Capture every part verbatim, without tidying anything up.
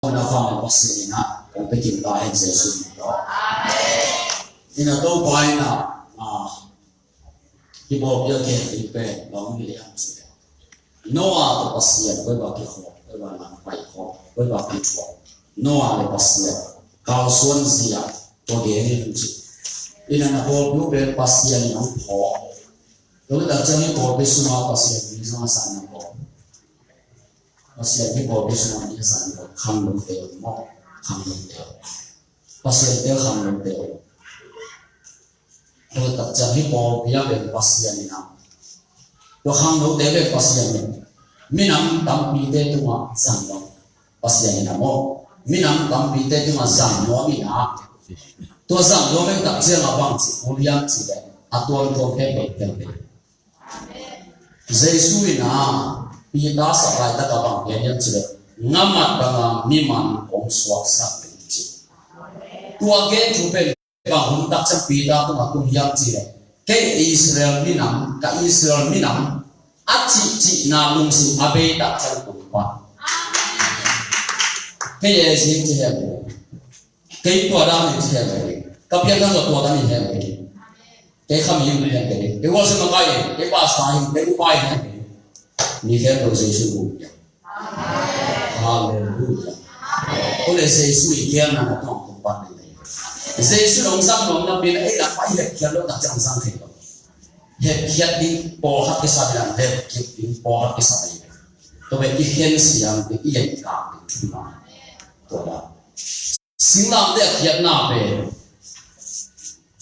Na fa na Pasian in ah kong pia kim ta hen Jesu min tawh. Ina Topa ina, ah, kibawlpia kei ding pen bang hi leh hiam cih leh, Noah tawh Pasian koi bang kikhawm, koi bang lam pai khawm, koi bang kithuah. Noah le Pasian kalsuan zia tua gen in ci. Ina na bawlpia pen Pasian in hong phawk. Tua tak ciang hi bawlpia sungah Pasian mi zong a san na bawlpia. Pasian hi bawlpia sungah mi a san bawlpia. Khangnote maw, khangnote. Pasian te khangnote. Tua tak ciang hi pawlpi a pen Pasian in a, tua khangnote pen Pasian in minam tampite tungah zang nuam. Pasian in a maw, minam tampite tungah zang nuam in a, tua zang nuam pen tak ciang a bang ci, ulian ci le a tuamtuam pen pen pen pen. Jesu in a Peter sak laitak a bang gen hiam ci le, ngamat banga miman kong suaksak ding ci. Tua gen thu pen bang hun tak ciang Peter tungah tung hiam ci le, kei Israel minam, ka Israel minam a cihcihna lungsim a bei tak ciang tung pan. Kei e zing ci hiam le, kei tua dan hi ci hiam le, ka pian dan tua dan hi hiam le, kei kham hi hiam le, kei worship makai, kei pastor hi, kei upai hi hiam le, mi khempeuh Jesu bu. Halleluia. Tua le Jesu i kialna na tuang tung pan ding. Jesu in hong zang nuam na pen ei la pai hepkhiat lo tak ciang zang thei lo. Hepkhiat ding pawlkhat kisa ding, hepkhiat ding pawlkhat kisa ding. Tua pen i khen siam ding, i lenkak ding thu ma. Tua la. Singlamteh a khiatna pen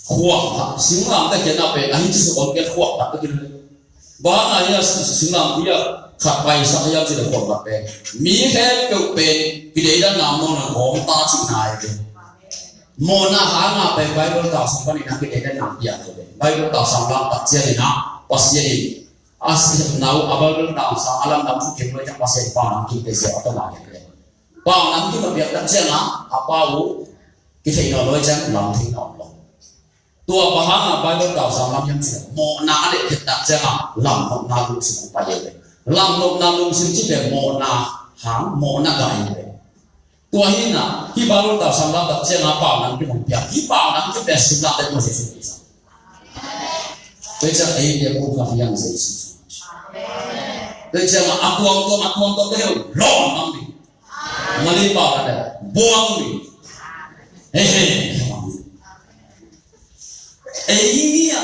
khuak khat, singlamteh a khiatna pen a hi ci suk om kei khuak khat ka kin. Bang a hi a singlamteh a khat paisak hiam ci le khuak khat pen mi khempeuh pen kideidanna mawhna gawm ta cihna hi pen. Mawhna hanga pen Bible tausang panin a kideidanna piak hi pen. Bible tausang lam tak ciangin a Pasian in a sepna uh a Bible tausang a lamdang thu kim lo ciang Pasian pa lam kim te sia a tawh la kim te. Pau lam kim a piak tak ciangin a pau uh kitheih nawn lo ciang lam theih nawn lo. Tua bang hanga Bible tausang lam hiam cih leh mawhna a deih khit tak ciangin lam nopna lungsim hong pai hi ve. Lam nopna lungsim cih leh mawhna hang, mawhna gai hi ve. Tua hi na, hih Bible tausang lam tak ciangin pau lam kim hong piak, hih pau lam kim piak sim lam te tua Jesu Khrist. Tua ciang ei te kum khat hiang Jesu. Tua ciang a tuamtuam, a tuamtuam te heuh lawm ang ding. Mali pau khat le buang ding. He he. Ei ni a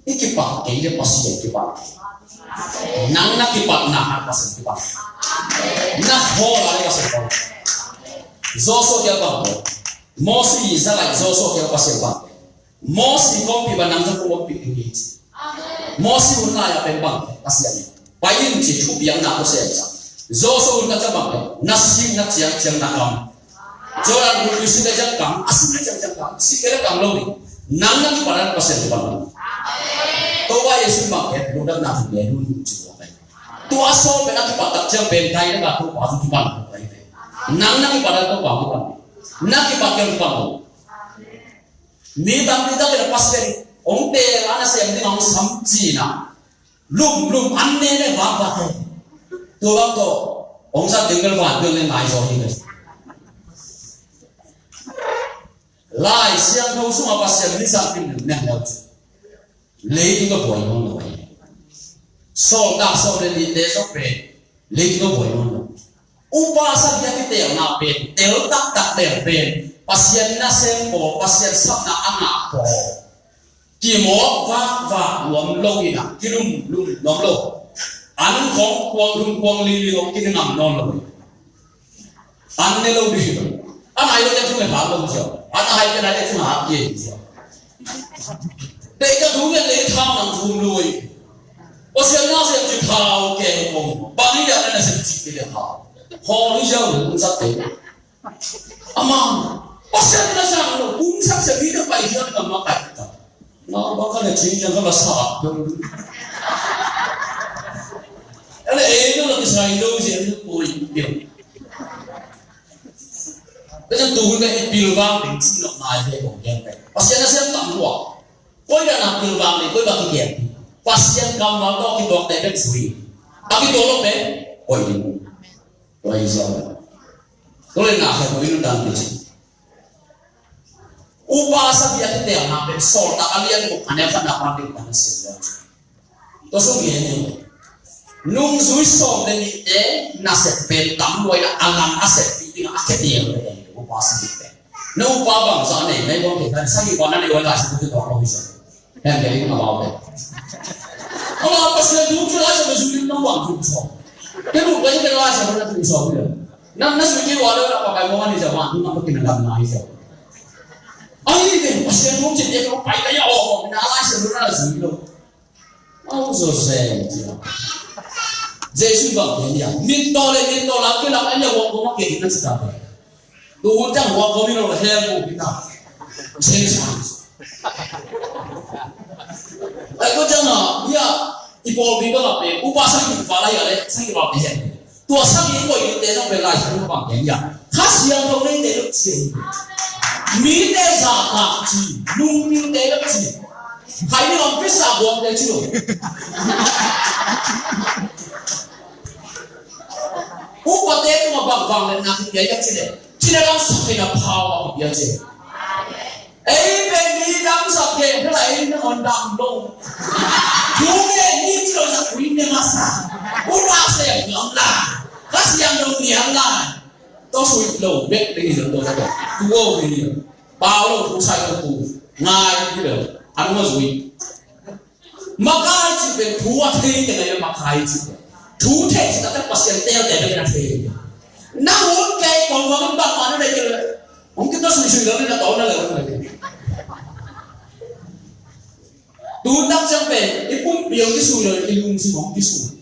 i kipak kei le Pasian kipak. Nang na kipatna ah Pasian kipak. Na khawl a le Pasian khawl. Joshua kiang bang, Moses i za lai Joshua kiang Pasian bang. Moses kongpi bang nang zong kong ompih ding hi ci. Moses hun lai-ah pen bang Pasian in pai in ci thupiakna ko sem sa. Joshua hun na ca bang pen na sik na ciang ciang na kam. Jordan hun i sik na ciang kam, a sik na ciang ciang kam, sik na ciang kam lo ding. Nang na kipan Pasian kipan lo. Topa Jesu bang pen lungdamna thu gen hun ci ko pen. Tua sawm pen a kipat tak ciang pen thai na ka Topa thu kipan lo pen. Nang na kipan Topa kipan. Na kipat kiang kipan lo. Mi tampi tak in Pasian hong teel a nasem ding hong sam cihna. Lum lum an ne ne vak vak hi. Tua bang tawh hong zat ding bel van bel ne nai zaw hi ve. Lai Siangtho sungah Pasian mi zat ding nen neu ci. Leitung a buai nawn lo hi. Sawltak sawm le nihte zong pen leitung a buai nawn lo. Upa sangin a kiteelna pen, tel taktak tel pen Pasian nasem pawl, Pasian sapna a ngah pawl. Kimawk vakvak nuam lo in a, kilumlum nuam lo. An khawng kuang lum kuang lili hong kingam nawn lo. An ne lo ding. An ai lo te thung e hak lo ziau. An ai te nai te thung hak ye ziau. Te ka thung e le thang nang thum lui. Pasian nasem ci thau ke kong. Bang ni ya na sem ci ke le hau. Hong ni ziau le kung sa te. Amah Pasian na sang lo kung sa se ni na pai ziau na ma kai ta. Na ba ka le ci ziau ka la sa. Ale e no la kisai lo ziau ko i. Ka ciang tu hun ka i pilvang ding ci nok nai ve kong gen ve. Pasian a siam tam lua. Koi dan a pilvang ding, koi bang kigen. Pasian kammal tawh kituak te bek zui. A kituak lo bek koi ding. Koi zong. Tua leh na khe ko i nuntakna ci. Upa sagih a kitelna pen Sawltak a lian guk a neu khatna pan ding pan a sia. Tua sung gen ni. Nungzui sawm le nihte nasep pen tam lua in a lang a seppih ding a kitel pen upa sagih pen. Na upa bangzah nei, na i bang kei kan sagih bang na nei ua lai sagih tu tua kong isa. Heng kei ding a bau pen. A bau Pasian thu ci lai sagih zui ding na bang thu sawm. Kei nu kei kei lai sagih na thu sawm. Na, na sui kei ua le na pakai mawng a ni za wan thu na pakin a lam na i za. Ai, Pasian thu ci ding a pakai ka ya aw, na lai sagih na zui lo. Aw, Jose, ci a. Jesu bang gen dia. Min tawh le min tawh lam kilam en le wang kong a ke na ci ta. Tu hun tang wang kong min lo le hel kong kita. Sen san. Ai ko jang a, ya, i pawl bi bang a pe, upa sang ki fa la ya le, sang ki fa pe hen. Tua sagih koih dingte zong pen Lai Siangtho bang gen hiam? Kha Siangtho neite lo ci. Mite zahtak ci, nungpilte lo ci. Khai ni lam pesa buangte ci lo. Upate tungah bang vangliatna kipia hiam ci le, ci le lam sak theihna power kipia ci. Ei pen mi dang sak gen thei la, ei nangawn dang dong. Thu gen ni ci lo sak, thu in ne masa. Upa sem ngam la. Kha Siangtho niam la. Tawh sui lo bek ding hi lo tawh tawh. Thu aw hi lo. Pau lo, thu sai lo, thu ngai hi lo. An ma zui. Makai cih pen thu a thei teng ahi lo, makai cih pen. Thu thei cih takte Pasian telte bek na thei. Na hun kei kong kong in bangmah na deih kei lo. Hong kitawh suisui lo in na tawh na lo na deih. Tu tak ciang pen i pumpi hong kisui lo, i lungsim hong kisui.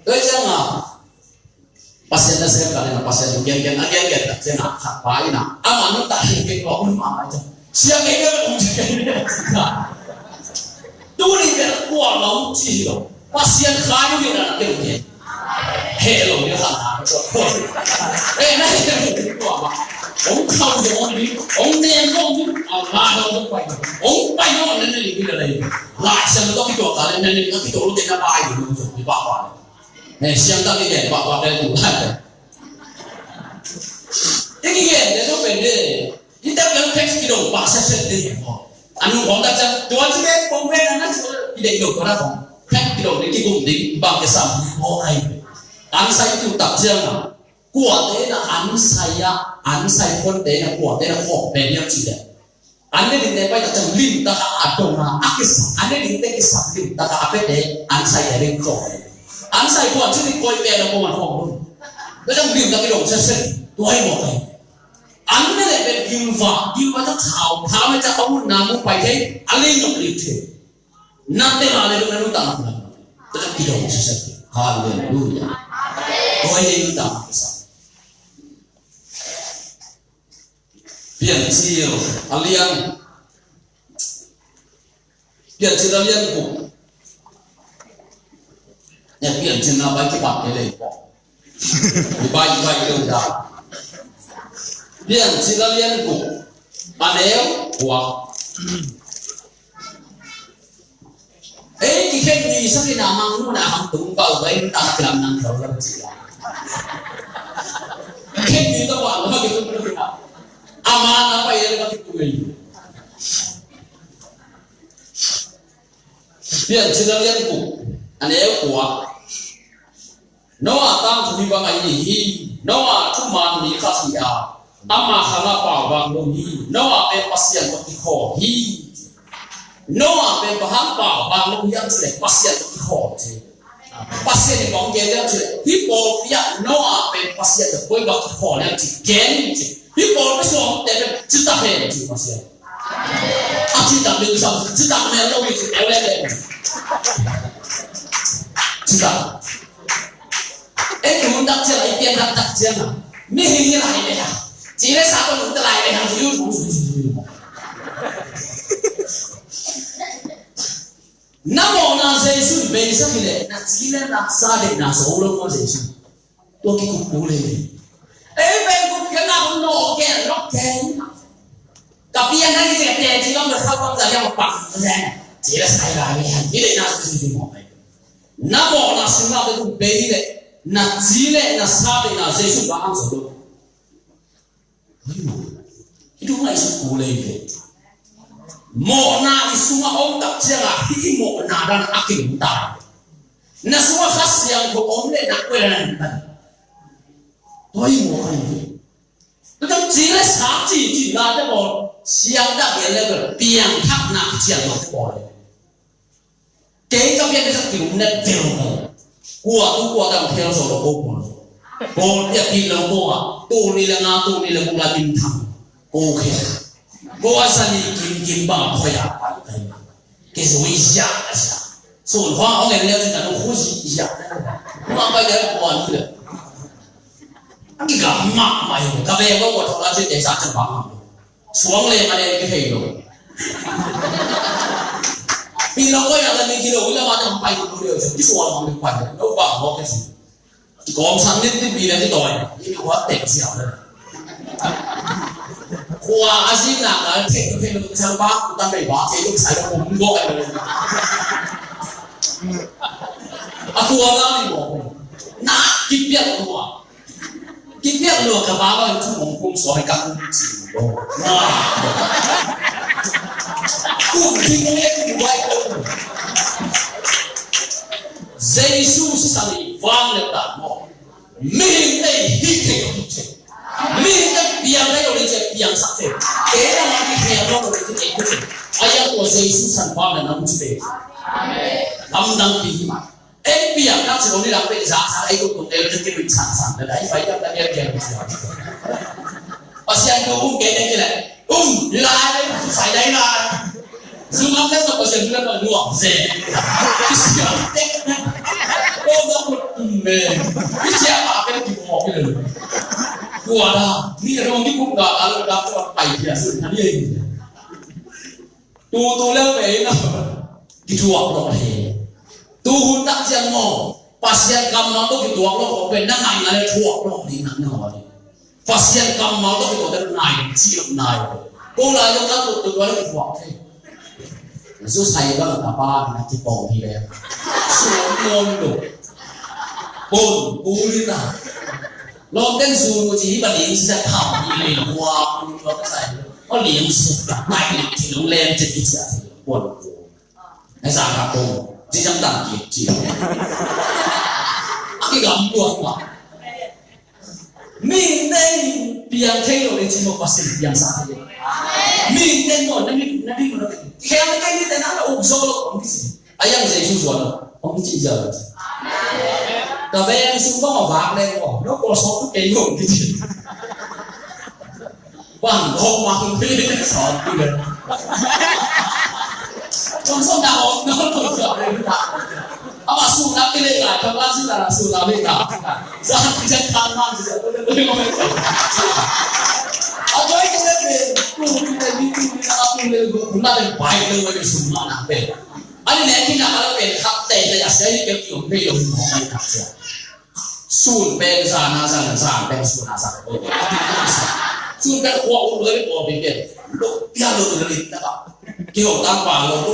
Tua ciang a Pasian nasem khat in a Pasian thu gengen a gengen tak ciang a khat pa in a ama nuntak hi kei kua hun mahmah ciang. Sia kei kei kong sia kei kei. Tuni bel kua ngah ci hi lo. Pasian khai lo hi na kei kei. He lo hi khat na. Eh, na he lo hi kua ba. Hong khau zong hong bi, hong nem zong bi, a la lo zong pai. Hong pai lo na ne li bi la lai. Lai Siangtho kituak ta le na ne li kituak lo te na pai lo zong bi ba ba. Eh, siang tak i gen pahpah kei tu lai. I kigen te tu pen de. I tak leng text kidong pah set set de. Anu kong tak ciang tua ci ben kong ben ana ci i de kidong tua na kong. Text kidong de kigum ding bang ke sam ko ai. An sai tu tak ciang a. Kuate na an sai a, an sai khonte na kuate na khawk pen hiam ci de. An ne dingte pai tak ciang limtak a a dong a, a kisap, an ne dingte kisap limtak a a pete, an sai a ding khawk. An sai khawk ci ding koi pen a kong a khawk dong. Tua ciang limtak i dong sese, tua hi mawk hi. An ne le pen gilva, gilva ciang thau, thau ciang a mun na mun pai thei, a ling nok ling thei. Nate mah le dong na nuntak nak na. Tua ciang kidong sese. Halleluia. Tua hi nuntak nak sa. Piancil a lian, Piancil a lian guk. Ya, Piancil na bai kibat ke le. Bai, bai ke udah. Piancil a lian guk. A neu kua. Ei, kikhen ni sak in a mang nu na hang tung bau bai ta kilam nang thau lam ci la. Kikhen ni ta wan ma kitung na. Ama na pai le ma kitung ei. Piancil a lian guk. A neu kua. Noah tangthu hi bang ahi hi. Noah thuman mi khat hi a, ama khang a pau bang lo hi. Noah pen Pasian tawh kikhawl hi. Noah pen bang hang pau bang lo hiam cih leh Pasian tawh kikhawl hi. Pasian in bang gen hiam cih leh hih pawlpi ah Noah pen Pasian tawh koi bang kikhawl hiam cih gen hi ci. Hih pawlpi suangte pen citak hen ci Pasian. A citak ding sam, citak mel lo hi ci, eu lek lek. Citak. Ei, tu hun tak ciang, ei, pian tak tak ciang a. Mi hi hi lai le ha. Ci le sa ko lung ta lai le ha, ci yu. Na mawhna Jesu in beisak hi leh, na ci le na sa deihna zo lo maw Jesu. Tua kikup kul hi. Ei pen kup kei na hun nawh ken lok ken. Ka pian na ni tete ci lam le khau bang za liang pak zen. Ci le sai la ni han. Ni le na su su su mo pai. Na mo na su na be kup be ni le. Na ci le na sa be na Jesu ba ang so lo. Hih thu ngaihsut kul ei ve. Mawhna i sungah om tak ciangah hih i mawhna dan a kilum ta. Na sungah Kha Siangtho om leh na kuai na nih ta. Tua hi mawh ei ve. Tua ciang ci le sa ci ci la te bawl siang dak gel le bel piangthakna ciang lo te bawl. Kei ka pian ding sak kilum net vel ko. Kua tu kua tang thel so lo ko ko. Ko tia pi lo ko a. Tu ni le nga tu ni le ko la min thang. Ko khe. Ko a sa ni kim kim ba ko ya pa. Ke so i ya sa. So hua ong en le ka tu ko si ya. Ma ba ya ko an le. Ang ki ga ma ma. Ka ve ko ko to la se te sa sa ba. Suang le ma le ki thei lo. Pi lo ko ya la ni ki lo la ma tang pai lo le ki suang ma le pai lo ba mo ke si. Ki kong sang ni ti pi la ki toi. Ni mi wa tek sia le. Khua a si na ka tek tek lo sang ba ku ta me ba ke lo sai lo mo go ai lo. A khua la ni mo. Na ki piak lo. Kipiak lua ka baba in thu hong kum suak hi ka kum cing lo. Kum cing lo, kum vai lo. Jesu sisan i vang le ta mo. Mihing te hih thei lo hih thei. Mihing te piang thei lo hih thei, piang sak thei. Kei na ma ki thei lo hih thei. Aya ko Jesu san vang le na mu thei. Lamdang pi hi ma. Ei piang tak si lo ni lam pe za sa ei tuk tuk ei lo ki tuk sang sang da dai fai tak da ni piang si lo. Pasian ko um ke ne ki le. Um, ni lai, sai dai lai. Zoom up le to Pasian ko nuam se. Ki sia tek. Ko da ko um me. Ki sia pa pe ki mo ki le. Kua da. Ni ro ni kum da a lo da ko pai pia su. Ni ei. Tu tu le pe na. Ki thuak lo he. Tu hun tak sian mo. Pasian kammal tawh kituak lo ko pen na ngaihna le thuak lo ding na ngawn. Pasian kammal tawh kituak le nai, ci lo nai. Ko lai lo ka tuk tuk lo le kituak thei. Zu sai bang ka pa na kipawng hi le. Suan nuam lo. Pon, pu li na. Lawm ten zu nu ci hi ba ding ci sa kham hi le hua, pu li lo ka sai. Ko liang suk ka, nai na ci lo lem ci ki sa ci lo. Pon, pu. Hei sa ka kong ci ciang dang kik ci. A kigam luat mah. Mihing teng piang thei lo le ci maw, Pasian piangsak thei lo. Mihing teng maw, na mih, na mih maw, na mih. Kei a mih teng ni teng na uk zo lo kong ci. A yang Jesu zuan lo kong ci ziau lo. Ka veng sung bang a vak leng maw, no ko sok tu kei lo kong ci. Bang hong mang pi sawm pi le. Sawm sawm dah hong nong sawm pi dah. Ama suna pi le la, kang la suna la, suna pi la. Sa pi sa kang man sa. A doi pi le pi, pi le pi, pi le pi, pi le pi, pi le pai le pi suna na pi. Ani le pi na ka le pi khap te le ya sa ni pi pi pi pi pi. Sun pen zan a zan, zan pen sun a zan. Sun pen khua um lo i pawl pen pen. Lo pia lo lo li ta ka. Kihong tang pa lo lo.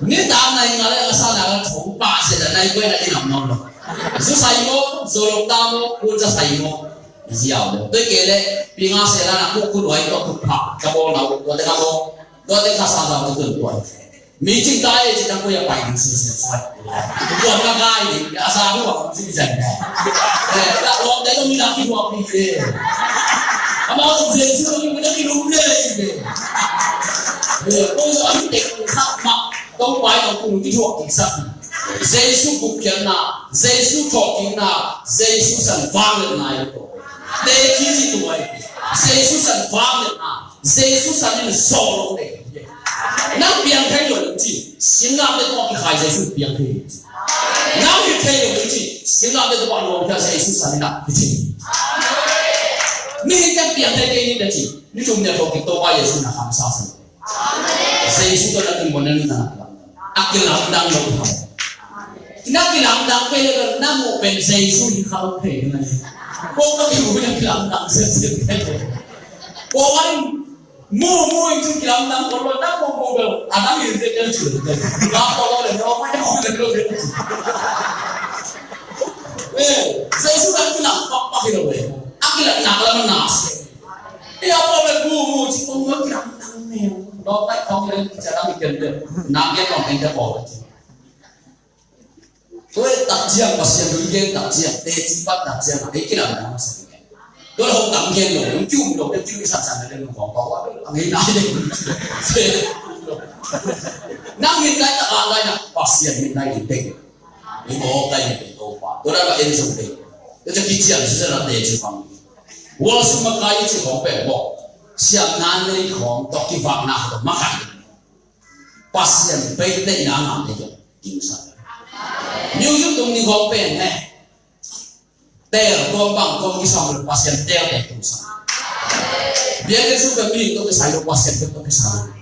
Ni tang nai nga le a sa na ka thong pa se da nai koi na i nam nom lo. Zu sai mo, zo lo ta mo, kun za sai mo. Ziau lo. Toi ke le, pi nga se la na ku ku lo ai to ku pa. Ka bo na lo, to te ka bo. To te ka sa za to tun to ai. Mi cing ta e, cing ta ko ya pai ding si si suai. Tuan ka kai ding, a sa ko wa si si ne. Eh, la lawm te to mi la ki wa pi e. A ma ko Jesu mi na ki lu ne e. Eh, ko so a mi te ko sa ma, to pai ko ku ki wa ki sa. Jesu buk kian na, Jesu thawh kian na, Jesu san vang le na i ko. Te ki ci tuai. Jesu san vang le na. Jesu san in sawh lo te. Nang piang thei lo ding ci, singlamteh tungah kikhai Jesu piang thei ding ci. Nang hih thei lo ding ci, singlamteh tungah nuamkhia Jesu san in ah kici. Mihing teng piang thei kei ni ding ci, ni thum ni a thawh kik Topa Jesu na khamsa san. Jesu tawh na kimuan na ni na kilamdang. A kilamdang lo thei. Na kilamdang kei le na muh pen Jesu hi kha lo thei ding a ni. Ko ka kimuh na kilamdang sensel thei lo. Ko an Mu, mu in cun kilamdang ko lo, na mu, mu bel a dang in te kel cun. Ga ko lo le, no, ma ko le lo le. Eh, Jesu kan kilam pak pak hi lo le. A Nak lam na se. Ia pau le bu mu ci kong mo kiram tang mel. Dawk kai kong le kica lam i ken de. Nak gen kong ken de pau le ci. Tua tak ciang Pasian lu i gen tak ciang, teci pat tak ciang a ei kilam na masa i gen. Tua le hong tam gen lo, hong kium lo, hong kium i san san le hong kong pau a, a ngei nai le. Nang ngin lai tak a lai na, Pasian ngin lai ngin teng. Ni mawk lai ngin teng Topa. Tua lai ba en zong teng. Tua ciang kician sisa na teci pang. Worship makai ci khong pen bawk. Siam nan nei khong tok kivakna khong makai. Pasian peite na ngam nei khong. Kingsa. Music tung ni khong pen ne. Tel tuam bang tuam kisam lo Pasian tel tel tung sa. Biakinn sung pen mi tung kisai lo Pasian pen tung kisai lo.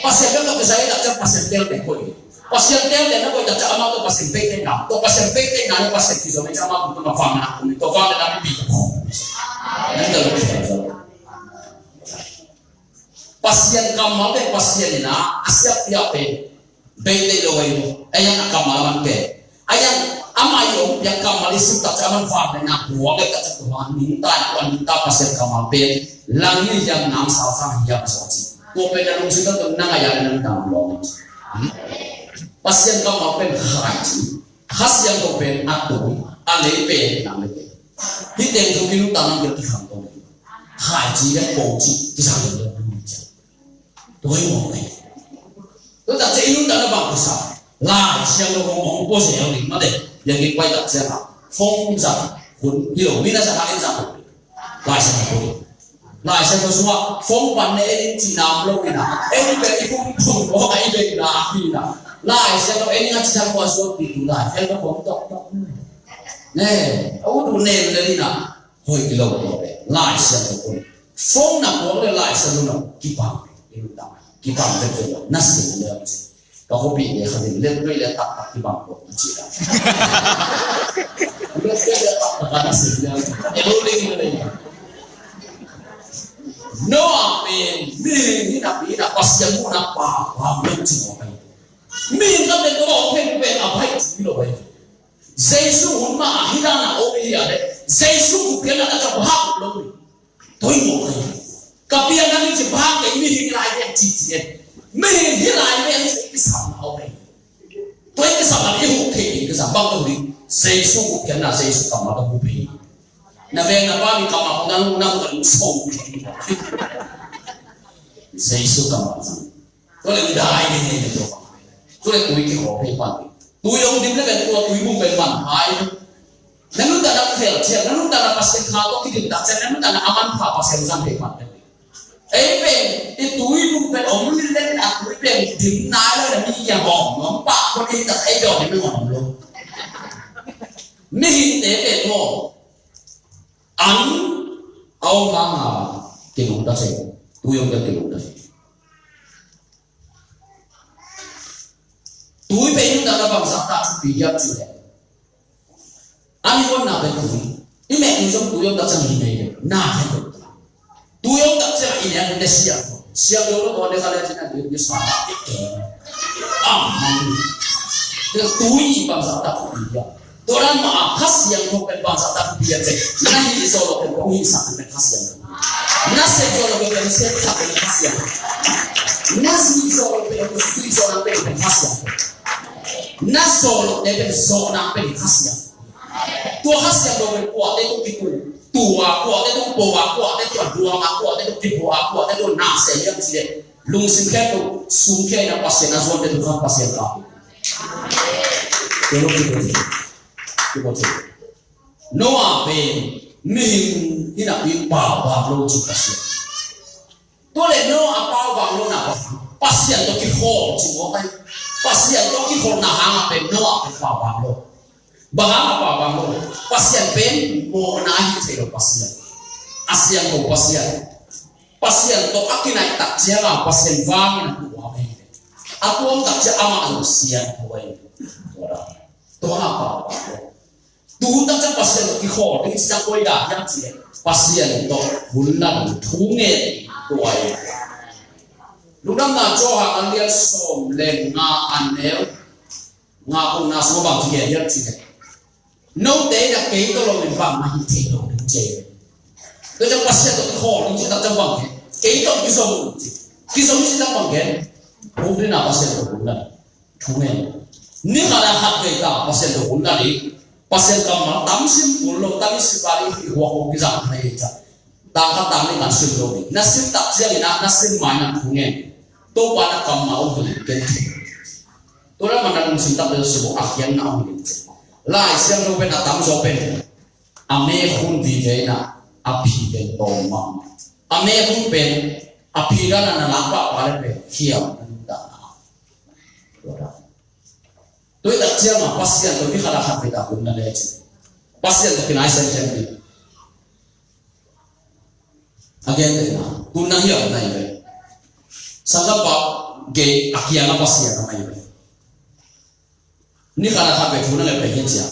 Pasian pen tung kisai lo Pasian tel tel koi. Pasian tel tel na koi tak ciang amau tung Pasian peite na. Tung Pasian peite na, Pasian kizom ciang amau tung na fang na tung tung fang na mi pi. Nang tel lo Pasian. Pasian kammal pen Pasian in a siap piak pen beite lo ei lo. Ei a kammal man pen. Ei a amah i om piak kammal i sut tak ciang a man vang pen a buang ei tak ciang tua ningta tua ningta Pasian kammal pen. Lang ni hiam nang sa sang hiam sa ci. Tua pen a lungsim tak tua nang a ya nang dam lo. Pasian kammal pen khai ci. Kha Siangtho pen a tung a lei pen nang lei pen. Hih teng tung minung ta nang pen kikham tong. Khai ci le ko ci kisang le lu ci. Tua hi mawk nei. Tua tak ciang i nuntakna bang kisa. Lai Siangtho hong hong pua zel ding mate. Yang i kuai tak ciang a. Phone zang hun hi lo, mi na sa hak in zang hun. Lai Siangtho pua. Lai Siangtho sungah phone pan ne en in ci nam lo in a. En bek i phone phone ko ai bek la hi na. Lai Siangtho en in a ci sang kua suak pi tu lai. En lo phone tok tok. Ne, au tu nem le ni na. Hoi lo lo le. Lai Siangtho pua. Phone na pua le Lai Siangtho na kipang. Kipang bek bek na sing le. Ka khuapi le kha ding le, le tak tak kibang ko ci da. Le le tak tak ka na si da. E lo le le. Noah pen mihing hi napi na Pasian muhna pau pau lo ci mawk pen. Mihing ka pen ko pen pen a pai ci lo pen. Jesu hun ma a hi dan a om hi a le. Jesu ku pian na ka pau lo. Tua hi mawk hi. Ka pianna ni ci bang kei mihing lai ve ci ci e. Mihing hi lai ve ci kisam na om hi. Tua hi kisam na i huk thei ding kisam bang tua hi. Jesu ku pianna Jesu kammal ka huk hi. Na veng na pa mi kammal na lu na lu so. Jesu kammal. Tua le midai ding hi tua. Tua le tui kikhawl phei pan. Tui hong dim le pen tua tui bung pen man hai. Na nuntakna khel ciang, na nuntakna Pasian kha tawh kidim tak ciang, na nuntakna a manpha Pasian zang phei pan. Ei pen i tui bung pen om lil le a tui pen dim nai lo na mi kiang hong om pah ko ding tak ei dawh dim hong om lo. Mihingte pen maw. An a om hang a kilungta se, tui om pen kilungta se. Tui pen i nuntakna bangzah tak thupi hiam cih leh. An i huatna pen tui. I meh tui zong tui om tak ciang hi mei le. Na hen tui. Tui om tak ciang i nek le siang. Siang lo lo ne kha le cina tui sa. Am. Tui i bangzah tak thupi hiam. Tua dan mah a Kha Siangtho pen bangzah tak thupi hiam cih leh, na hih zawh loh pen kong hihsak pen Kha Siangtho. Na sep zawh loh pen kong sepsak pen Kha Siangtho. Na zuih zawh loh pen kong zuih zawh nang pen Kha Siangtho. Na zawh loh te pen zawh nang pen Kha Siangtho. Tua Kha Siangtho pen kuate tung kitung, tua kuate tung po a, kuate tua duang a, kuate tung kipo a, kuate tung na se hiam cih leh, lungsim khempeuh sungkhia in a Pasian a zuante tung khan Pasian ka. Tua lo kipo. Noah pen mihing hi napi in pau bang lo ci Pasian. Tua le Noah pau bang lo na Pasian tawh kikhawl ci maw kai. Pasian tawh kikhawl na hang a pen Noah pen pau bang lo. Bang hang a pau bang lo. Pasian pen mawhna hi thei lo Pasian. A siangtho Pasian. Pasian tawh a kinaih tak ciang a Pasian vangin a tuam hi. A tuam tak ciang amah zong siangtho hi. Tua dan. Tua hang a pau bang lo. Tu tak ciang Pasian tawh kikhawl ding ci ciang koi dan hiam cih leh Pasian tawh hun la thu ngen tua hi. Lungdamna Johan a lian sawm le nga a neu nga, kong na sung bang ci hiam cih leh, note in a kei tawh lo in bangmah hi thei lo ding ci. Tua ciang Pasian tawh kikhawl ding cih tak ciang bang gen? Kei tawh kizom, kizom cih tak bang gen? Uk ding a Pasian tawh hun na. Thu ngen. Ni khat a khat vei ta Pasian tawh hun na ding. Pasian kammal tam sim kul lo, tam i sim a ding i huak kong kizang na hi ciang. Tang khat tang nih kan sim lo ding. Na sim tak ciangin ah, na sim mai na thu ngen. Topa na kammal hong hilh ken thei. Tua leh man na lungsim tak leh sim a khiatna hong hilh ken thei. Lai Siangtho pen a tamzaw pen a mek hun vive in ah, a phi pen tawm mahmah. A mek hun pen a phi dan a na lak pahpah leh pen khiam na nuntakna. Tua dan. Tua hi tak ciangin Pasian tawh ni khat a khat vei ta hun na le cin. Pasian tawh kinai semsem ding. A gentehna, tun nang hiam na hi ve. Sanggampa gei a kiang a Pasian na hi ve. Ni khat a khat vei thu na ngen pen hi ciang.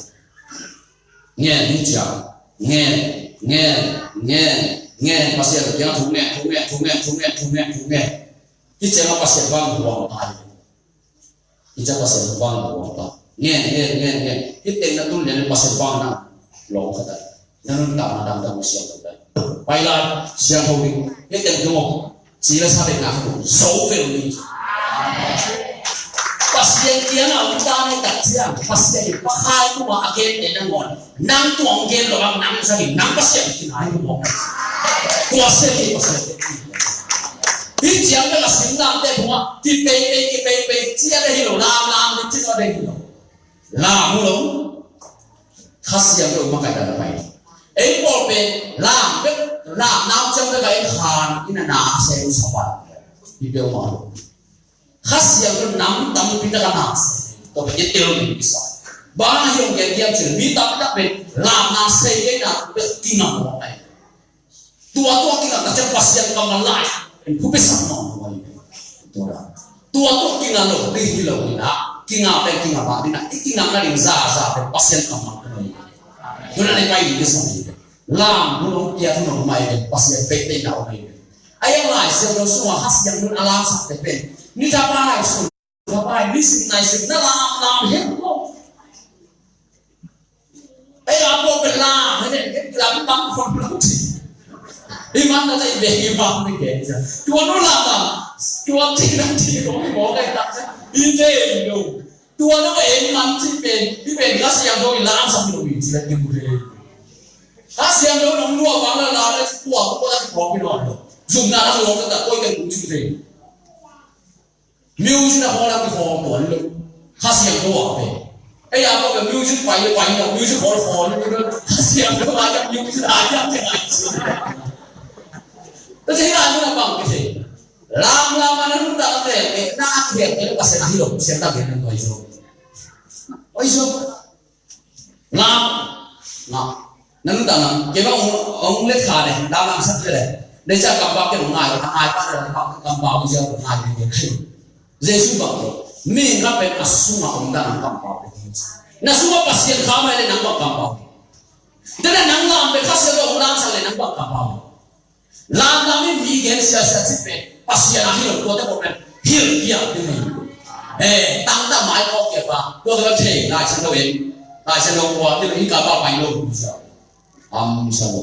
Ngen hi ciang. Ngen, ngen, ngen, ngen. Pasian kiang thu ngen, thu ngen, thu ngen, thu ngen, thu ngen, thu ngen. Hi ciang a Pasian vang huang ta hi ve. Hi ciang Pasian vang huang ta. Ngen, ngen, ngen, ngen. Hi teng na tun lian Pasian vang na. Lawng khat a. Na nuntakna dangdang uh siangtho lai. Pai lai, siangtho ding. Hih teng tung aw. Ci le sa ding nak tung. Zo vel ni. Pasian kiang a om ta na hi tak ciang. Pasian in Pa Khai tungah a gen te nangawn. Nang tungah hong gen lo bang nang sa ding. Nang Pasian kinai lo bang. Tua se hi Pasian. Hih ciang bek a sim lam te tungah. Kipeipei, kipeipei. Ci a dei hi lo. Lam, lam, ci a dei hi lo. Lam uh lo. Kha Siangtho makaihna na pai. Ei pawl pen lam bek, lam nau ciang bek a en khan, i na na se uh sa pan. I peuhmah lo. Kha Siangtho nam tampi tak a na se. Tua pen i tel ding i sa. Bang hang hiam, gen hiam cih leh mi tampi tak pen lam na se kei na bek kingam mawk ai. Tua tua kingam tak ciang Pasian kammal lai. En khuapi sak mawk mawk ai. Tua tua kingam lo, ri hi lo ni na. Kingam pen kingam mah ni na. I kingam na ding za za pen Pasian kammal lo. Tua na ni pai ni sa ni. Lam mun ong kia thu nong mai pen Pasian pe pe na ong mai pen. Ai ang lai siang lo sung a Kha Siangtho a lam sak pe pe. Ni ta pa lai sung. Ka pai, mi sim nai sim na lam, lam hiam ko. Ei, a bo pe lam, hene, ke lam tam khon lam ti. I man na i be i man ni ke. Tua no lam lam. Tua ti na ti ko mi bo ke ta. I be lo. Tua no e man ti pe, i be Kha Siangtho i lam sa mi lo mi ti la ti mu de. Kha Siangtho no lua bang la la la tua ko la ko mi lo. Zum na la lo ka ta ko ke mu ti de. Music a khawl a kikhawm tuan lo. Kha Siangtho a pe. Ei a ko pe music pai le pai lo, music khawl khawl lo. Kha Siangtho a pe music a ya te ngai. Ta se na nu na bang ke se. Lam lam a na nu ta te ke na a ke ke ka se na hi lo, se ta ke na oi zo. Oi zo. Lam, lam. Na nuntakna, kei bang hong, hong let kha le, lam lam sak le. Dei cia kampau kei hong ngai, hong ngai pa le, kampau, kampau dei cia hong ngai le, kei. Jesu bang kei, mi khat pen a sungah om ta nang kampau dei. Na sungah Pasian kha mai le nang bang kampau dei. Te na nang lam pen Kha Siangtho hong lam sak le nang bang kampau dei. Lamlam in mi gen siasia cih pen Pasian a hilh tuate pawl pen hilh piak ding hi. Eh, tangtang mai kawk kei pa, tuate pawl thei, Lai Siangtho in, Lai Siangtho kua, hilh hi ka pa pai lo, sia. Am sa lo.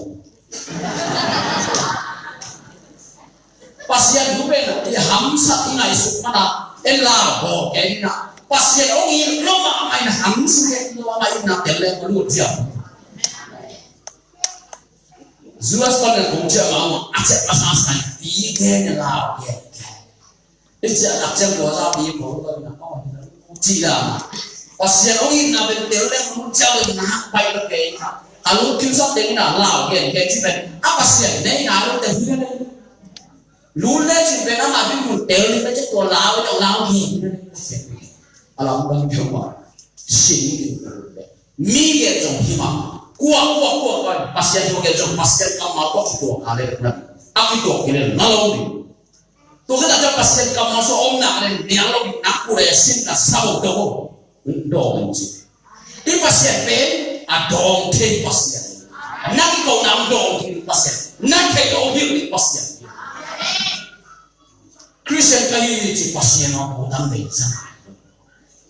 Pasian thu pen i hamsa i ngaihsut mana, en la ho ke ina. Pasian ong i lo ma ma ina hamsa ke lo ma ina tel le ko lut sia. Zuas pan na kong cia ma ma a cia a sa sa pi ke na la ke. I cia nak cia ko sa pi ko ko na ko. Ci la. Pasian ong i na ben tel le mu cia le na pai lo ke. A lu kiu sa te na la ke ke ci ben. A Pasian ne na lo te hu ne. Lu le ci ben a ma bi mu tel le ke ko la lo la ke. A la mu ban ke ma. Sin ni. Mi gen zong hi mah. Kua, kua, kua, kua. Pasian thu gen zong, Pasian kammal kua kituak a le na. A kituak kei le na lo ding. Tua khit a Pasian kammal sung om nak le nial lo ding, nak ku le sin na sa lo dong. Dong ci. I Pasian pen a dong thei Pasian. Na kiko na dong thei Pasian. Na thei lo hi Pasian. Christian ka hi ci Pasian a ko tam ve sa.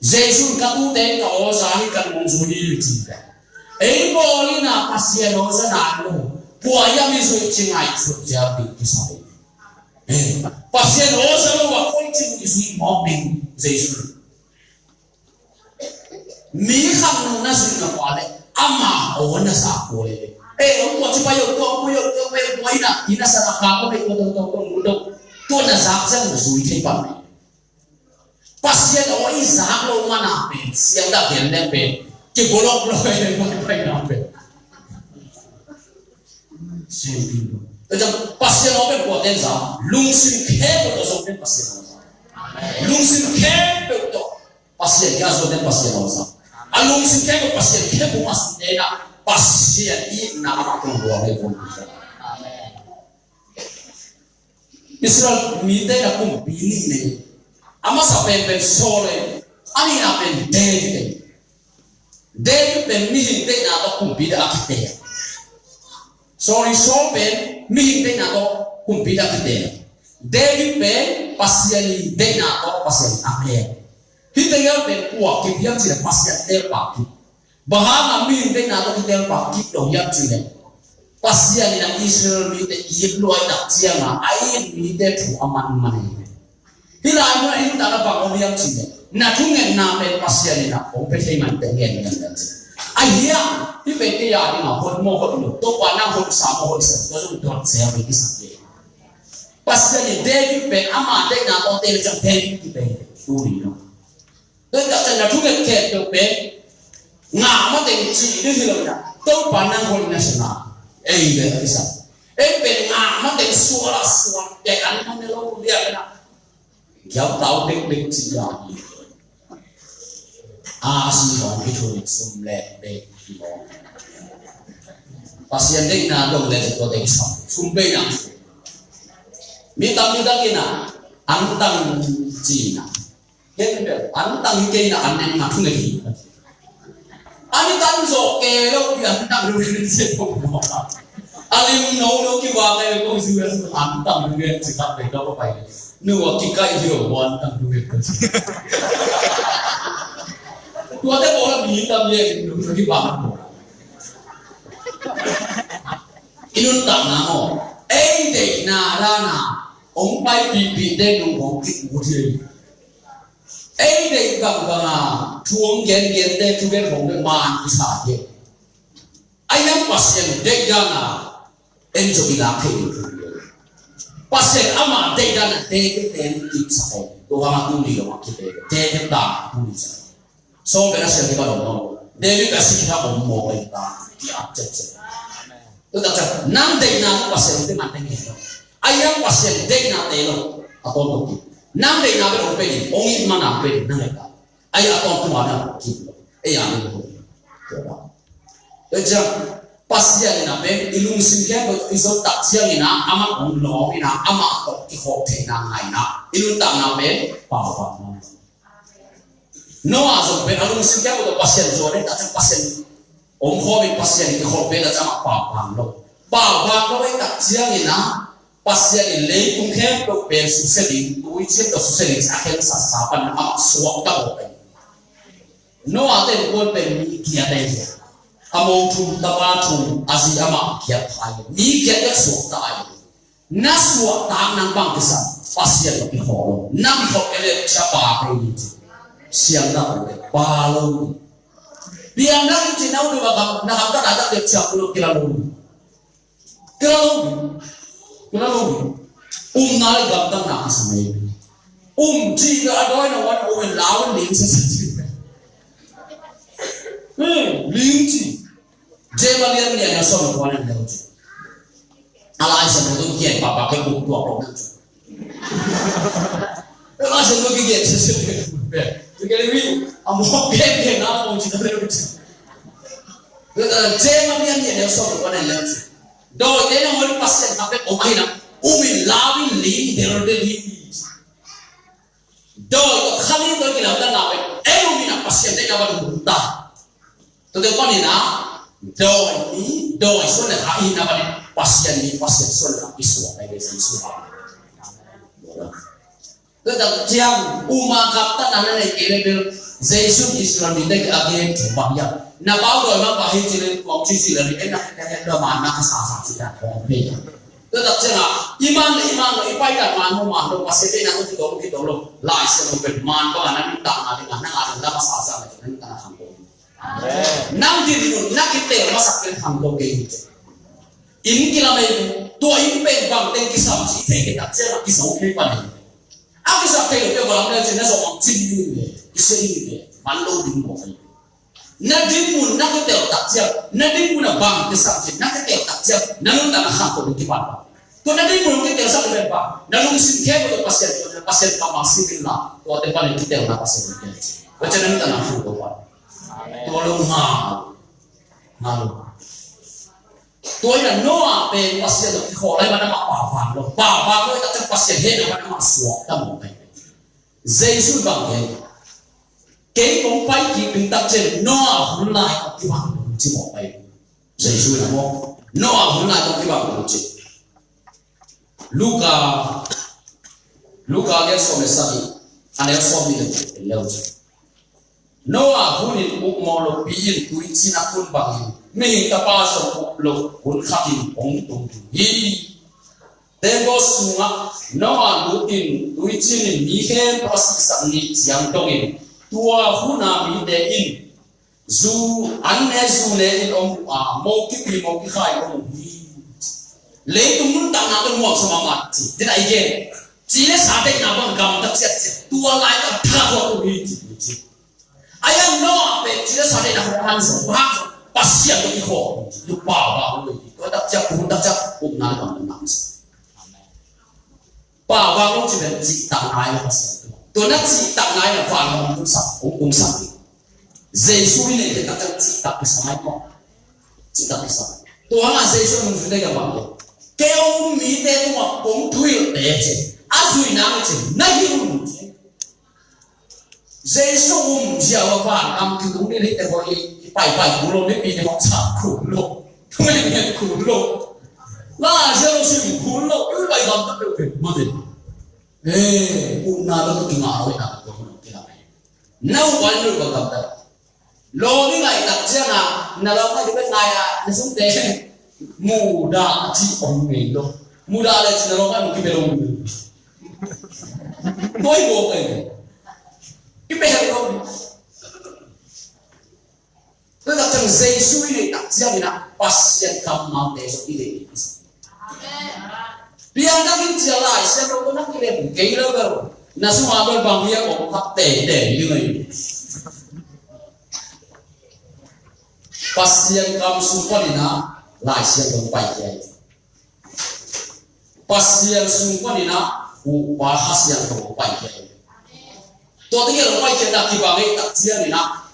Jesu ka tute ka awza hi kan mong zu hi ci ka. Ei bawlina Pasian awza na lo. Kua hiam i zuih ci ngaihsut ciat ding kisai. Eh, Pasian aw za lo a koici i zuih mawk ding Jesu. Mi khat nung na zuih na pua leh ama aw na zak pua leh. Eh, aw kua ci pai aw, kua pui aw, kua pui aw, kua ina, ina sa na ka ko pei kua tong tong tong tong. Tua na zak zang na zuih thei pan. Pasian aw i zak lo mana pen siang dah gen leng pen kibolok lo e, pai pai na pen. Pasian aw pen kua ten zak? Lungsim khempeuh tawh zong pen Pasian aw zak. Lungsim khempeuh tawh Pasian kia zong pen Pasian aw zak. A lungsim khempeuh Pasian khempeuh ma sum te na Pasian i na a ma tong lua hei pun. Israel mite na kumpi nih nei. A masa pen pen Saul e, a nihna pen David e. David pen mihing deihna tawh kumpi dah a kite. Sorry, Saul pen mihing deihna tawh kumpi dah a kite. David pen Pasian i deihna tawh Pasian a kite. Hih tegel pen kua kip hiam cih leh Pasian telpa kip. Bang hang a mihing deihna tawh kitelpa kip lo hiam cih leh Pasian in a Israel mite it lua i tak ciang a, a it mite thu a manman hi. Hih lai mun a i nuntakna bang om hiam cih leh na thungetna pen Pasian in a hong pia thei man teh ngen ngen ngen cih. A hiang hih pen kei a ding a hon maw hon lo, Topa nang hon sa maw hon sa, tua zong dot zel ve kisak ve. Pasian in David pen ama deihna tawh tel ciang David kipei tu ni no. Tua takciang na thunget khempeuh pen ngah mateng cih ding hi lo na. Topa nang hoih na sa na. Ei le a kisa. Ei pen ngah mateng sual a sual kei an man ne lo lian na. Giau tau dek dek cih ya hi. A si hong ki thu sum le dek hi lo. Pasian deihna dong le tua dek sam. Sum bei na. Mi tam mi dang ina. An tang cih na. Ken bel an tang hi kei na an neng ma thunget hi. An i tan zawh kei lo pi an tang thunget hi. A lim no no ki wa kei ko su an tang thunget hi kap kei ko pai. Nu wa ki kai hi lo an tang thunget hi. Tua te ko la mi tam ye nu ki wa ko. I nuntakna maw ei deihna dana hong pai pipi te nung hong kik mu thei. Ei deih bangbanga thu hong gengente thu gen hong gen man i sa hi. A hiang Pasian deih dana en zong i lak thei ding thu hi. Pasian ama deih dana te te ten kipsak hi. Tua hanga tuni lo a kite te te ta tuni sa. Saul pen a sia kipan om lo. David pen a sia kipan om mawk a i ta. Ki ap cetcet. Tua takciang nang deihna pen Pasian te man teng hi lo. A hiang Pasian deihna te lo. A tawntung kip. Nang deihna pen hong pe ding, hong it mana pe ding nang deihna. A hiang a tawntung a nang kip lo. Ei a nang kip lo. Tua ciang Pasian in a pen i lungsim khempeuh i zot tak ciangin a amah hong lawm in a amah tawh kikhawh theihna ngai in a i nuntakna pen paupau. Noah zong pen a lungsim khempeuh tawh Pasian zuan in a, takciang Pasian om khawm in Pasian in kikhawh pen a, takciang amah paupau lo. Paupau lo ei tak ciangin a Pasian in leitung khempeuh pen susia ding, tui ciang tawh susia ding a khensatsa pan amah suakta mawk hi. Noah te in kuan pen mi giat ahi hi. A mo thum, tapa thum, a zi amah giat ahi hi. Mi giat bek suakta ahi hi. Na suaktak nang bang kisam, Pasian lo kikhawh lo. Na kikhawh kei leh cia pa kei ni ci. Siang na ko leh pa lo. Piang na ki ci na u dua kam, na kam ka ta ta leh cia ku lo kila lo. Kila lo. Kila lo. Um na le gamtang na kisam e. Um ci ka a doi na wan um in lau in ling sese ci. Hmm, ling ci. Jema lian lian na som ko na leu ci. A Lai Siangtho tung kian papa ke kuk tuak lo nang. A Lai Siangtho kian sese. Kian wi a mo kian kian na mo ci na leu ci. Jema lian lian na som ko na leu ci. Dawite na ngol Pasian kha pek om ahi na. Um in lau in ling der der hi. Dawi tawh kha ning tawh kilamdanna pen ei um in a Pasian deihna van hong ta. Tua teng panin a dawi mi, dawi suan le kha i hihna panin Pasian mi, Pasian suan le kha i suak ahi ve Jesu. Tua tak ciang uma gamtatna na nei kei le bel Jesu Israel mite a gen thu bang hiam? Na pau dawi mah pah hi ci leng kong ci ci leng, en na hek hek lo man na ka sa sa ci ta kong hi. Tua tak ciang a, i man le i man lo, i pai dan man lo man lo, Pasian deihna tawh kidong kidong lo, Lai Siangtho pen man bang a na nuntakna ding a, nang a ding lam a sa sa na nuntakna khang kong. Nang dinmun na kitel masak pen khang kong kei hi ci. Inn kilam ei, tua inn pen bang teng kisam ci, i theih khit tak ciang a kizo kei pan ei. A kisak thei lo peuh lam le ci na zong ang cin ding ve, kisia ding ve, man lo ding mawk ei. Na dinmun na kitel tak ciang, na dinmun a bang kisam ci, na kitel tak ciang, na nuntakna khang kong ding kipan. Tua na dinmun kitelsak pen bang, na lungsim khempeuh tawh Pasian, Pasian kammal sim inla, tuate panin kitelna Pasian in tel ci. Tua ciang na nuntakna khang kong pan. Tua lo ngal. Ngal lo. Tua hi a Noah pen Pasian tawh kikhawh lai, amah pau vang lo. Pau vang lo, i tak ciang Pasian hehna amah suak ta mawk ai. Jesu bang gen. Kei kong pai kik ding tak ciang Noah hun lai kong kibang ding ci mawk ai. Jesu in a mawk. Noah hun lai kong kibang ding ci. Luka, Luka lian sawm le sagih, a neu sawm nih le guk en le uh ci. Noah hun in uk mawk lopi in tuiciin a kun bangin, Mihing Tapa zong uk loh hun khat in hong tung ding hi. Teembaw sungah Noah lut in tuiciin in mi khempeuh a sihsak nih ciang dongin, tua hun a mite in zu, an ne zu ne in om uh a, mo kipi mo kikhai om uh hi. Leitung nuntakna tawh nuamsa mahmah ci, dina i gen. Ci le sa deihna bang gamta ciatciat, tua lai tak tha tua uh hi ci, ci. A yang Noah pen ci le sa deihna hong han zong, hong han zong, Pasian tawh kikhawh, ci, tua pau vang lo hi. Tua tak ciang, tua tak ciang, upna le gamtatna hong sa. Pau vang lo ci pen cihtak nai lo Pasian tungah. Tua na cihtak nai na vantung hong kungsak, hong kungsak ding. Jesu i neih khit tak ciang cihtak kisam ai maw. Cihtak kisam. Tua hangah Jesu nungzui teh ka bang lo. Kei hong um mite tungah kong thuhilhte ci. A zuihna ci. Na hilh un ci. Jesu um zia a van gam kitung ding hi teh, i paipai kul lo, mipi teh hong sang kul lo, thu ngen kul lo. Lai Siangtho sim kul lo, i pai gam ta peuhpeuh mah teh. Eh, upna lo tawh kingah lo, i na tawh kingah lo. Na up a, na up a gam ta. Lawm i ngaih tak ciangin na lawm ngaih ding pen ngai a, na sungte mudah cih om ngei lo. Mudah le cih na lawm ngaih mu kibel om ngei. Tua i bawk ei. Kibel om. Tua tak ciang Jesu i neih tak ciangin ah Pasian kammalte zong i neih. Piangthak in ci a, Lai Siangtho tawh na kilem kei lo bel, na sungah bel bang hiam om kha teitei ding hi. Pasian kam sung panin ah Lai Siangtho paikhia hi. Pasian sung panin ah Upa Kha Siangtho paikhia hi. Tua teng a lo paikhiatna kibang ei tak ciangin ah,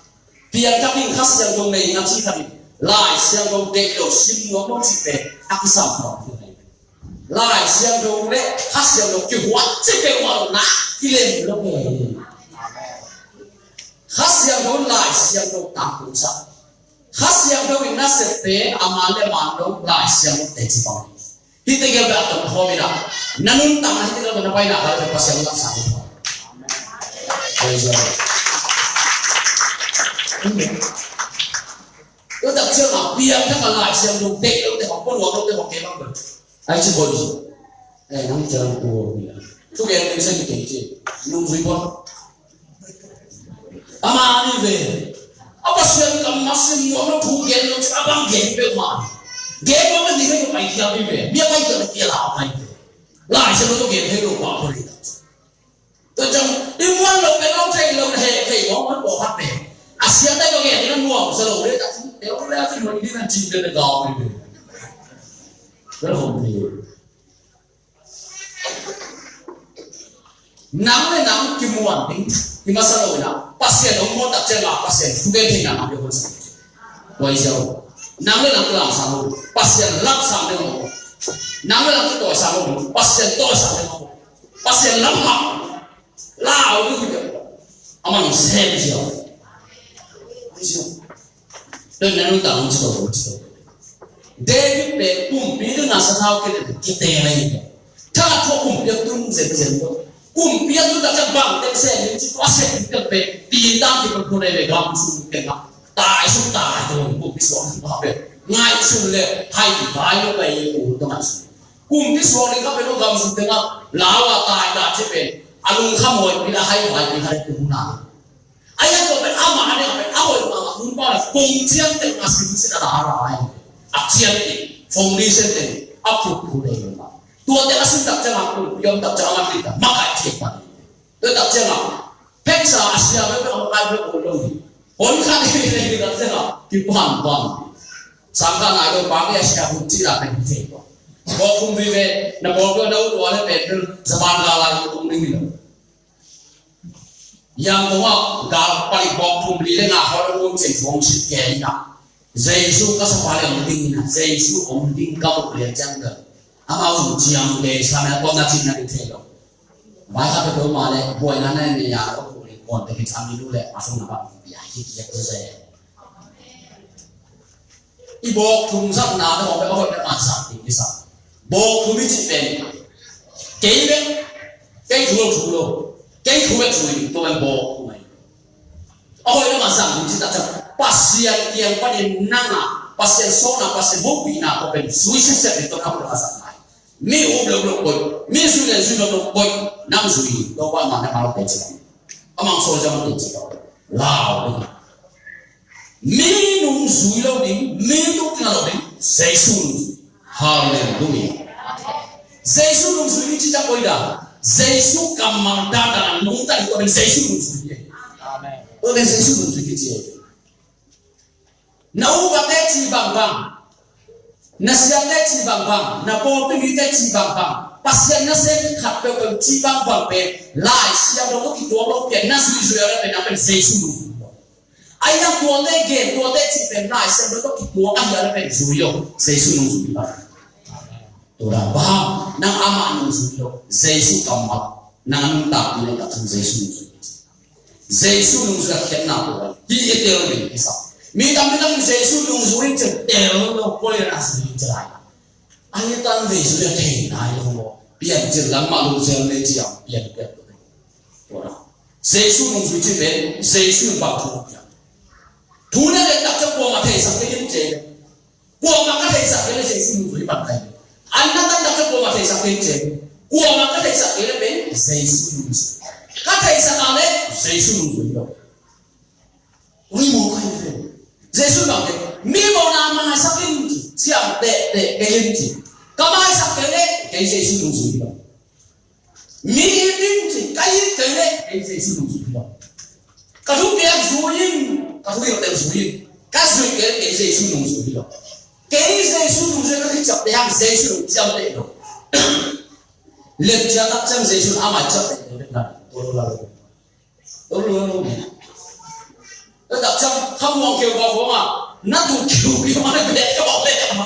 piangthak in Kha Siangtho nei na cih takin, Lai Siangtho deih lo, sim nuam lo cihte a kisam peuhmah. Lai Siangtho le Kha Siangtho kihuat cih peuhmah lo, na kilem lo peuhmah. Kha Siangtho in Lai Siangtho tangtung sa. Kha Siangtho in nasepte a man le man lo Lai Siangtho teci pang. Hih tegel bel a tawh khawm in ah, na nuntakna hih tegel bel na paina kal bel Pasian lamsang hi. Praise the Lord. Amen. Tua tak ciang a piangthak a Lai Siangtho deih lote hong, pua nuam lote hong kei bang bel. Ai ci boih. Eh, nang ciang tua ni. Thugen ding sa ni kei ci. Nungzui pua. Ama ni ve. A Pasian kammal sim nuam lo, thu gen lo, a bang gen peuhmah. Gen lo, a ni ve, a paikhia ni ve. Mi a paikhia ni ve, a la pai ve. Lai Siangtho tawh gen thei lo pa pua ni. Tua ciang, i muan lo pen, lo thei lo, he thei lo, man pawlkhat pen. A siate tawh gen ding a nuamsa lo le, tak, te lo le, a kin lo ding a cih pen a gau ni ve. Tua khong ni. Nang le nang kimuan ding, kimasa lo in ah, Pasian hong muan tak ciang a, Pasian thugen theihna nang pia hun sa. Tua hi ziau. Nang le nang kilamsang lo, Pasian lamsang ding lo. Nang le nang kitawisang lo, Pasian tawisang ding lo. Pasian lam hak lau ding hi. Amah hong sem ziau. Tua na nuntak hong ci to, hong ci to. David pen pumpi ding a sathau kei le kite lai. Tha thua pumpi a tun zenzen lo. Pumpi a tun tak ciang bang teng sem ding ci, tua sem ding teng pen, pi tang ki pen pu nei le gam sung teng a. Taisuk tai tu, kum kisuak ding kha pen ngaihsun le hai vai lo pai e, kum tu ngaihsun. Kum kisuak ding kha pen lo gamsuk tengah lau a tai dan ci pen a lungkham hoih pi la hai vai pi kha le kum na. A yang ko pen ama ne pen a hoih ma ma mun ba la kong cian teng a sim sin a la ra ai. A cian teng, foundation teng a puk puk dei ma. Tua teng a sim tak ciang a kum yom tak ciang a man teng ma kai cian pa. Tua tak ciang a peksa a sia pen a kai pen ko lo ni. Hon kha ni ni ni tak ciang a ki pan pan. Sang ka ngai lo pa ki a sia hun ci la pen ci ko. Ko kum vi ve na ko ko na u tua le pen pen zaman ka la kum ni lo. Yang ko wa gal pali bok thum li le nga hol un cin fong sit ke ina. Jesu ka sa pali ong ding ina. Jesu ong ding ka bok le jang ka. Ama ong ciang ke sa na ko na cin na ding thei lo. Vai ka pe ko ma le boi na na ne ya ko ko le kon te ki cham ni lu le a song na ba ya ki ya ko se. I bawk thum zatna te hong pe a hoih na man sak ding i sak. Bawk thum i cih pen kei bek, kei thu lo thu lo, kei thu bek zui ding tua pen bawk thum ahi. A hoih na man sak ding cih tak ciang Pasian kiang panin nang a Pasian sawlna, Pasian hopihna tawh pen zui siasia ding tawh na hoih na man sak lai. Mi up lo lo koih, mi zui le zui lo lo koih, nang zui ding tua pen man na man lo pen cih. A mang sawl ciang man pen cih. Lau ding. Mi nungzui lo ding, mi tuk tina lo ding, Jesu nungzui. Halleluiah. Jesu nungzui ding cih tak koi dan. Jesu kammal dandan a nungta ding koi dan Jesu nungzui ding. Amen. Koi dan Jesu nungzui ding cih. Na upate ci bangbang, na siate ci bangbang, na pawlpi mite ci bangbang, Pasian nasem khat peuhpeuh ci bangbang pen Lai Siangtho tawh kituak lo pian na zuihzuih a le pen na pen Jesu nungzui. Ahi hang tuate gen, tuate cih pen Lai Siangtho tawh kituak ahi a le pen zui lo, Jesu nungzui lo. Tua dan bang, nang amah nungzui lo, Jesu kammal, nang a nuntakpih nuntak cin Jesu nungzui. Jesu nungzui a khiatna tua hi i tel ding i sa. Mi tampi takin Jesu nungzui in cin tel lo, poi na zui in cin lai. Ahi tan Jesu le thei nai lo maw. Piancil lam mah lungsiang le ciang pian pian. Tua na. Jesu nungzui ci pen Jesu bang thu piang. Thu na le tak ciang kuamah theisak kei in ci. Kuamah ka theisak kei le Jesu nungzui bang kai. An na tan tak ciang kuamah theisak kei in ci. Kuamah ka theisak kei le pen Jesu nungzui. Ka theisak a le Jesu nungzui lo. Ui maw kai ve. Jesu bang te mi mawhna maisak in ci, ciam tehteh kei in ci. Ka maisak kei leh kei Jesu nungzui hi lo. Mi it in ci, ka it kei leh kei Jesu nungzui hi lo. Ka thupiak zui in, ka thuhilhte zui in, ka zuih kei leh kei Jesu nungzui hi lo. Kei Jesu nungzui ka kiciamteh hang Jesu nung ciamteh lo. Lemcia tak ciang Jesu amah ciamteh lo leh na. Tua lo la lo. Tua lo lo. Tua tak ciang khamuang keu kau khong a na tu kiu kiu ma na bek keu bek ma.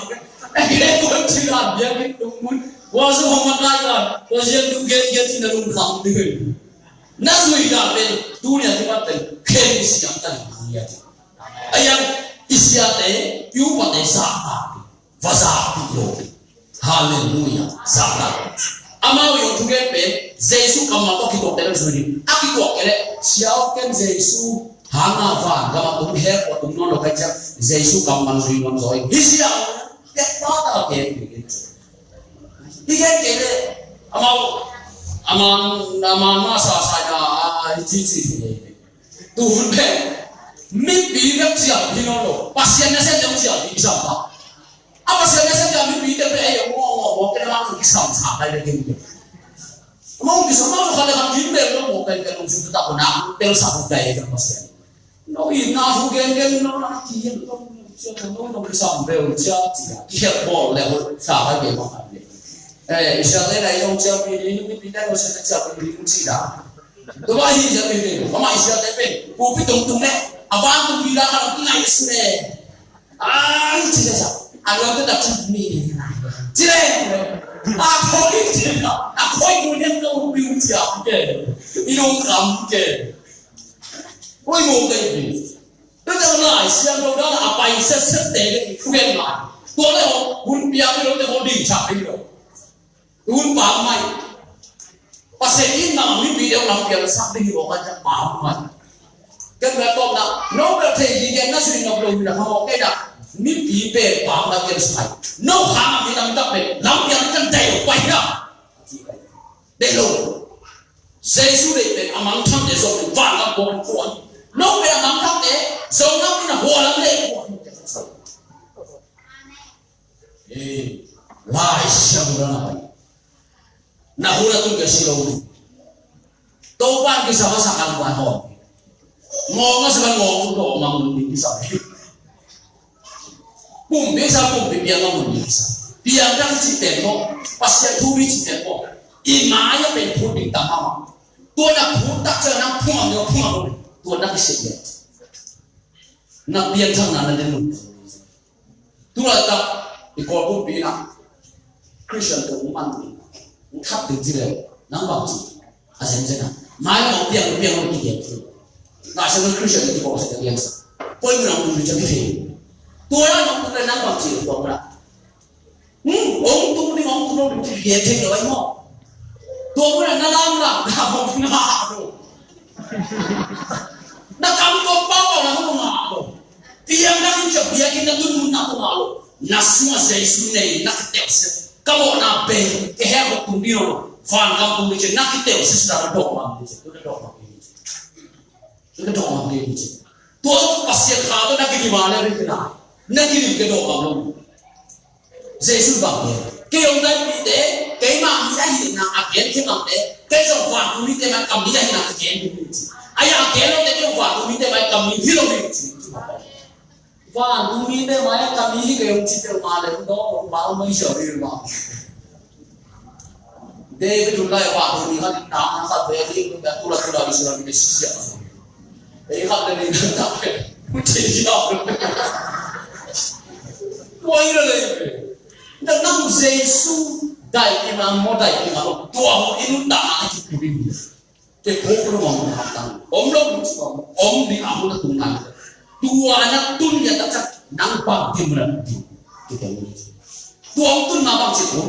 Bek keu ci la biak in tung mun. Wa su hong mat lai la. Wa zian tu gen gen ci na lung kham tu. Na zui da pen tu nia tu mat pen khen siam ta ni nia tu. A yang i siate i upate sa ta. Va zakpih lo. Halleluiah. Zakpih. Amau i hong thugen pen Jesu kammal tawh kituak te bek zui ding. A kituak kei leh siau ken Jesu hanga van gama tum hek ua tum nawn lo kai ciang Jesu kammal zui nuam zaw in. Hi siau. Tek pa ta ken. Hi gen kei leh amau aman aman ma sa sa na hi ci ci hi. Tuhun pen mipi bek ciamteh hi nawn lo. Pasian nasem ciamteh hi sam ta. A Pasian nasem ciamteh mipi te pen ei ong mawh mawh mawh kei na mang kisam sa kai le kei. Mawh kisam mawh khat le khat kim bel lo mawh kai kai long sum ta ko na bel sa ko kai ka Pasian. No i na hu gen gen no na ki gen no cia no no kisam bel cia cia ki het bol le sa kai ke ma kai. Eh, Israel na i ong ciamteh mipi te no sa ciamteh mipi ci da. Tua hi ja pe pe, mama i sia te pe, pu pi tung tung ne, a van tung pi la ka tung ngai su ne. Ai, ci sa sa, a lo te ta ci ni. Ci le, a koi ci na, a koi mu ne ka u pi u ci a ke. I lo kam ke. Oi mo ke pi. Te ta na i sia lo da na a pai se se te le ku ke na. Tua le ho, hun pia ke lo te ho ding sa pi lo. Hun pam mai. Pasian in mah mipi deuh lam piangsak ding hi mawk a, ciah pam mai. Ken bel tawpna, no bel thei hi ken na sui nop lo hi na hawh kei na. Mipi pen pamna ken sai. No khang a mi lam tak pen lam piang kan dai lo pai na. Dai lo. Jesu dei pen a mangthang te zong vanlam pawng kuan. No pen a mangthang te zong lam in a hua lam dei kuan. Eh, lai siang na na pai. Na hun a tung ka si lo. Topa'n kisa masa kang pai hawm. Ngawng a sa kang ngawng tung dawh mang mun ding kisa. Pumpi sa pumpi piang a mun ding kisa. Piang dang ci pen maw. Pasian thu mi ci pen maw. I mai a pen phut ding tam a ma. Tua na phut tak ciang nang phung a mi phung a mi. Tua na kisi ding. Na piangthakna na den mun. Tu laitak i Kawl pumpi in ah Christian tawh hong man ding, hong thak ding ci leh nang bang ci? A zenzen a, mailam hong piang, hong piang, hong piang. Nang sia Christian tawh hong piang sa. Koi mun ah hong tung ding ci a kithei. Tua laitak hong tung leh nang bang ci? Tua mun ah. Hmm, hong tung ding, hong tung ding ci, piang thei lo ai maw? Tua mun ah na lam lam, na hong na lo. Na kam kong pau pau na hong ngah lo. Piang na hong ciah, piang in na tun mun na hong ngah lo. Na sungah Jesu nei, na kiteusia. Ka mawhna bei, ka heh kong tung ding lo. Van gam tung ding ciah, na kiteusia sida na dawh mang ding ciah, na dawh mang ding ciah. Na dawh mang ding ciah. Tua zong Pasian kha tawh na kidim a le ring na. Na kidim ka dawh mang lo. Jesu bang gen. Kei hong daipihte, keimah mi ahihna a gen kei bangte, kei zong vantung mite mai ka mi ahihna ka gen ding hi ci. A ya a gen lote kei zong vantung mite mai ka mi hi lo hi ci. Vantung mite mai ka mi hi kei hong ci peuhmah le hong dawng hong pau mai siau hi lo. David hun lai vantung mi khat in tang khat ve ding, tula tula Israel mite si siau. Ei khat le ning tak pe. Tua hi lo le. Na nang Jesu dai kei ma maw, dai kei ma maw. Tua hong i nuntakna a kipia ding. Te ko ko lo ma maw, hatang om lo, om ding a hun a tung nai. Tua na tun ya tak cak nang bang ding, nang ding. Tua hong tun na bang ci ko.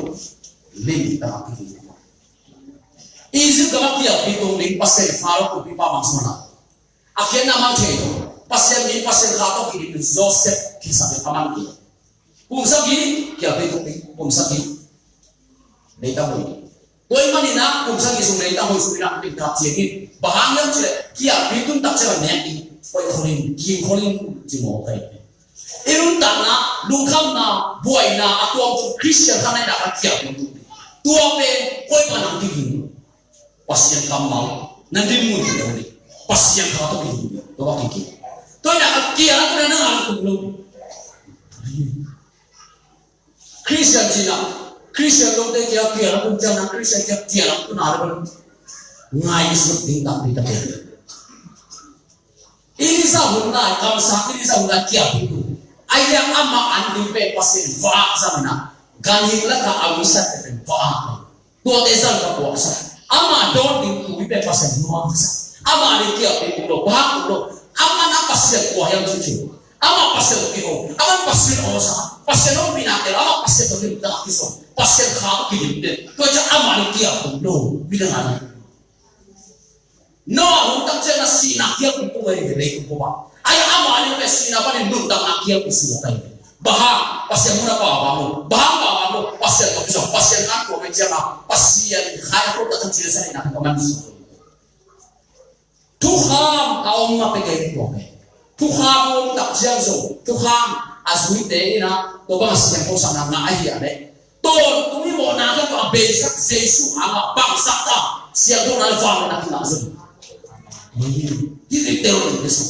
Lim ta ki. Egypt gam ah kiangpi tung ding Pasian, Pharaoh kumpipa mang sung ah. A khiatna mang thei lo. Pasian mi, Pasian kha tawh kidim in Joseph kisam in a mang thei. Kum sagih kiangpi tung ding, kum sagih leitang hoih. Tua ahih manin ah kum sagih sung leitang hoih sung in ah ding kap ciang in. Bang hang hiam cih leh kiangpi tun tak ciang a nek in, hoih khol in, kim khol in ci mawk hi. I nuntakna, lungkhamna, buaina a tuamtuam Khristian kha na hihna kha kiangpi tung ding. Tua pen koi pan hong kiging? Pasian kammal na dinmun hi lo ding. Pasian kha tawh kiging ding. Tua bang kiging. Tua hi na ka kial a tun na nang a tung lo. Khristian cihna, Khristian lote kial, kial a tung ciang na, Khristian kial, kial a tung na lo. Ngai suk ding tampi tampi. Elija hun lai, kamsang Elija hun lai kiangpi tung. A ya amah an ding pen Pasian vak zang in ah, ganhing lakah a wisan pen vak. Tuate zang ka puaksak. Amah dawn ding tui pen Pasian nuamsak. Amah ding kiangpi tung lo, vak tung lo. Amah na Pasian kua hiam ci ci. Amah Pasian kiho. Amah Pasian awsak. Pasian ompihna tel. Amah Pasian tawh limtak a kisong. Pasian kha tawh kidim tel. Tua ciang amah ding kiangpi tung lo. Midang an Noah hun tak ciang a sihna kiangpi tung ahi ve, leitung pumah. Ahi a, amah nih pen sihna panin nuntakna kiangpi suak ahi ve. Bang hang? Pasian mun a pau a bang lo. Bang hang pau a bang lo? Pasian tawh kisam, Pasian khan tua mei ciang a, Pasian khai a tua tak ciang a sihna ka man suak. Thukham a om mah pek ahi ve tua mei. Thukham a om tak ciang zong, thukham a zuite in a, tua bang a siangtho sakna ngah ahi a leh, tawntung i mawhna khat tawh a beisak Jesu hangah bangsak ta, siangthona le vangliatna kingah zong. Hih tel lo ding ka sa.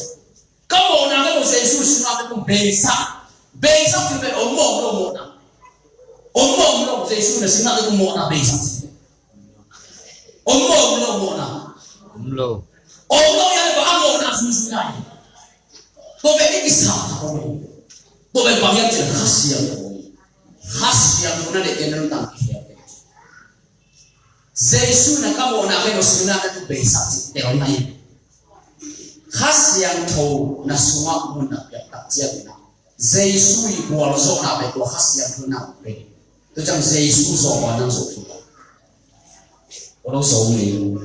Ka mawhna khat tawh Jesu sungah ka tung beisak. Beisak cih pen om maw om lo mawhna? Om maw om lo? Jesu na sungah ka tung mawhna beisak cih pen om maw om lo mawhna? Om lo. Om lo, ya le bang a mawhna sungah sungah hi. Tua pen i kisam kha ko mei. Tua pen bang hiam cih leh Kha Siangtho. Kha Siangtho na neih kei na nuntakna kikhel kei. Jesu na ka mawhna kei na sungah na tung beisak cih tel na hi. Kha Siangtho na sungah mun na piak tak ciangin ah, Jesu i gualzawhna pen tua Kha Siangtho na pen. Tua ciang Jesu zawh bang nang zawh kei. Ko lo zawh ning.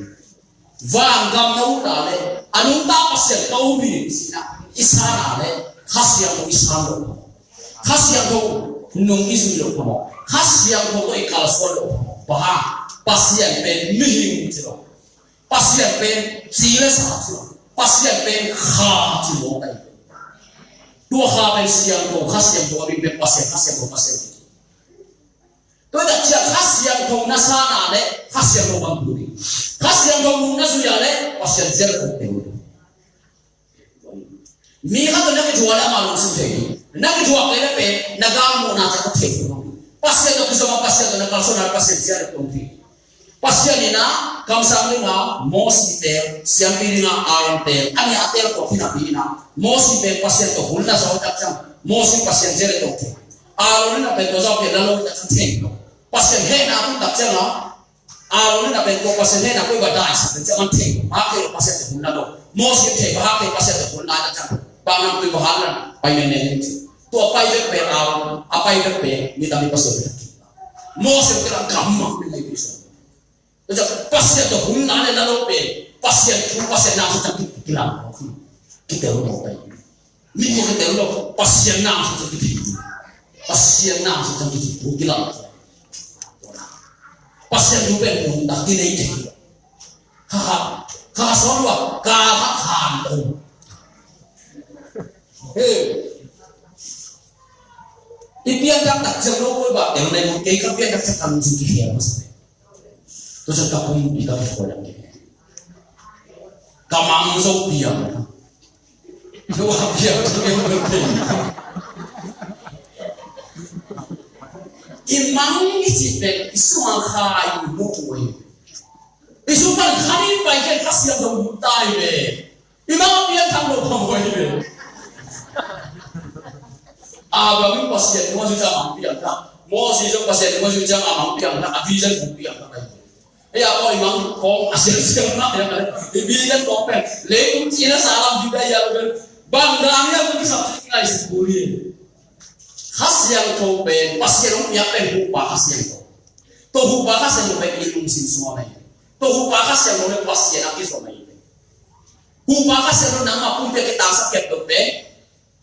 Vangam na ut a le, a nungta Pasian ka um hi, ci-in ah i san a le, Kha Siangtho i san loh phamawh. Kha Siangtho nung i zui loh phamawh. Kha Siangtho tawh i kalsuan loh phamawh. Bang hang? Pasian pen mihing ci lo. Pasian pen ci le sa ci lo. Pasian pen Kha ci lo. Tua Kha pen siangtho, Kha Siangtho a min pen Pasian, Kha Siangtho, Pasian. Tua hi tak ciang Kha Siangtho na san a le Kha Siangtho bang tu ding. Kha Siangtho nung na zui a le Pasian zel kong teng. Mi khat tawh na kituak le ama lungsim thei ding. Na kituak kei le pen na galmuhna ciang thei ding. Pasian tawh kizom a, Pasian tawh na kalsuan a, Pasian zel kong thei. Pasian in ah kamsang ding a Mosi teel, siampi ding a Aaron teel, a nih a teel tawh kinapi in ah Mosi pen Pasian tawh hun na zo tak ciang Mosi Pasian zel tawh thei. Aaron in ah pen tua zong pen na lo tak ciang thei lo. Pasian hehna tun tak ciang a, Aaron in ah pen tua Pasian hehna koi ba daisak tak ciang a thei. Ba hak thei Pasian tawh hun na lo. Mosi thei ba hak thei Pasian tawh hun na tak ciang. Ba nam tui ba hak na pai ne ne ci. Tua pai bek pen Aaron, a pai bek pen mi tam mi Pasian pen. Mosi kila gamang ne ne ci. Tua ciang Pasian tawh hun na le na lo pen Pasian thu, Pasian nam sung ciang ki, kilam lo hi. Kitel lo pen. Mi tawh kitel lo, Pasian nam sung ciang kitel. Pasian nam sung ciang kitel. Kilam. Pasian thu pen mun tak kinei thei. Kha kha, kha sawm lua, kha kha khan lo. He. I pianthak tak ciang lo koi ba tel nei, kei ka pianthak ciang ka lungsim kikhel masa. Tua ciang ka pumpi ka kikhel. Ka mang zo piang. Zo piang, zo piang, zo piang. I mang i cih pen i sungah Kha i mu uh hi. I sung pan Kha i pai ciang Kha Siangtho mu ta hi ve. I mang a pianthak lo phamawh hi ve. Abraham in Pasian nung a zui ciang a mang piangthak. Moses zong Pasian nung a zui ciang a mang piangthak. A vision kong piangthak ahi. Ei a kawimang kong a siangsiang na, ei a kawimang kong pen leitung cina sa lam Judah ia pen bang dang ia pen kisap ngaihsut kul hi. Kha Siangtho pen Pasian hong piak pen Huhpa Kha Siangtho. Tua Huhpa Kha Siangtho pen i lungsim sungah mah hi. Tua Huhpa Kha Siangtho pen Pasian a kizom mah hi. Huhpa Kha Siangtho nangmah pumpi a kitangsak kep lo pen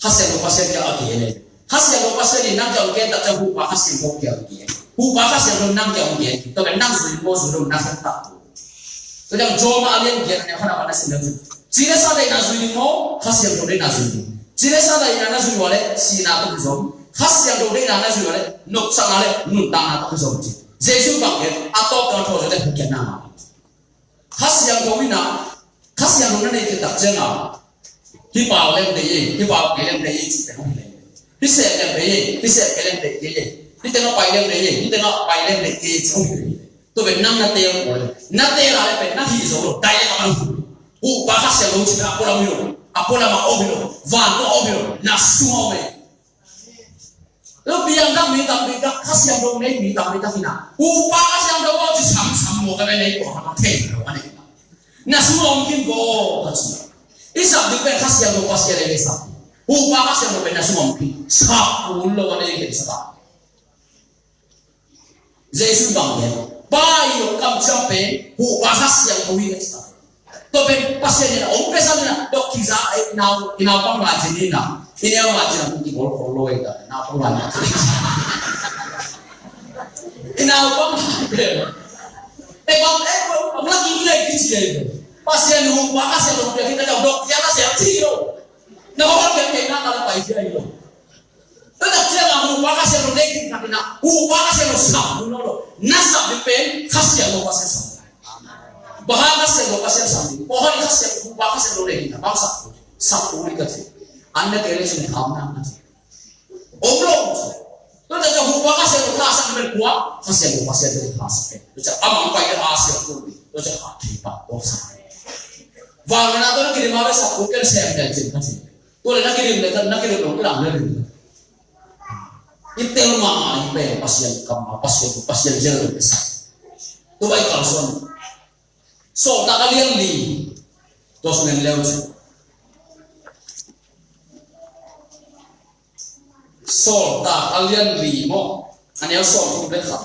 Kha Siangtho Pasian kiang a gen e. Kha Siangtho Pasian in nang kiang a gen tak ciang Huhpa Kha Siangtho kiang a gen. Huhpa Kha Siangtho nang kiang a gen. Tua pen nang zui maw zui lo nang kiang tak tu. Tua ciang Rom a lian giat a neu khat a pan a sim leu cin. Ci le sa deihna zui ding maw, Kha Siangtho deihna zui ding. Ci le sa deihna na zui uh a le sihna tawh kizom. Kha Siangtho deihna na zui uh a le nopsakna le nuntakna tawh kizom ci. Jesu bang gen, a tawp dong a thawh zaw le hukiatna ngah. Kha Siangtho in ah, Kha Siangtho na neih khit tak ciang a, hih pau leng deih ei, hih pau kei leng deih ei cih pen hong hi leng. Hih sep leng deih ei, hih sep kei leng deih kei ei. Hih teng a pai leng deih ei, hih teng a pai leng deih kei ei cih hong hi leng. Tua pen nang na teel kul leh, na teel a leh pen na hih zo lo, direct a pan hu. Huhpa Kha Siangtho cih pen a pualam hi lo, a pualam a om hi lo, van tawh a om hi lo, na sung a om ei. Lo piangthak mi tampi tak, Kha Siangtho nei mi tampi tak hi na. Huhpa Kha Siangtho aw ci samsam maw ka nei nei tua kha thei lo a nei. Na sung om khin ko ka ci. I sak ding pen Kha Siangtho Pasian leh i sak. Huhpa Kha Siangtho pen na sung om khin. Sak kul lo a nei khin sak a. Jesu bang gen. Pa i lo kamciam pen Huhpa Kha Siangtho hi ka ci ta. Tua pen Pasian in a hong piasak in a dok kisa, eh, i nau, i naupang lai cin in a. I neu lai cin a hong kigol kol lo eh, naupang lai cin. I naupang lai pen. Eh, bang, eh, bang, bang lak i lei kici eh. Pasian Huhpa Kha Siangtho piak in a dok, dok, piak a siang ci lo. Na hong piak kei na ka la pai cia i lo. Tua tak ciang a Huhpa Kha Siangtho nei khin tak in a, Huhpa Kha Siangtho sam lo lo. Na sam ding pen Kha Siangtho Pasian sam. Bang hang Kha Siangtho Pasian sam ding. Bang hang Kha Siangtho, Huhpa Kha Siangtho nei khin tak bang sam. Sam kul ding ka ci. An na kei leh cin kham na ka ci. Om lo. Tua tak ciang Huhpa Kha Siangtho thasak pen kua? Kha Siangtho Pasian tawh thasak. Tua ciang a mang pai tawh a siang kul ding. Tua ciang a thei pa tawh sam. Vang na tawh na kidim a pen sam kul ken sem ken cin ka ci. Tua leh na kidim leh, na kidim lo, kilam leh lim. I tel mahmah i pen Pasian kam a, Pasian, Pasian zel lo i sa. Tua bai kalsuan. Sawltak a lian li. Tua sung en leu ci. Sawltak a lian li maw. A neu sawmthum le khat.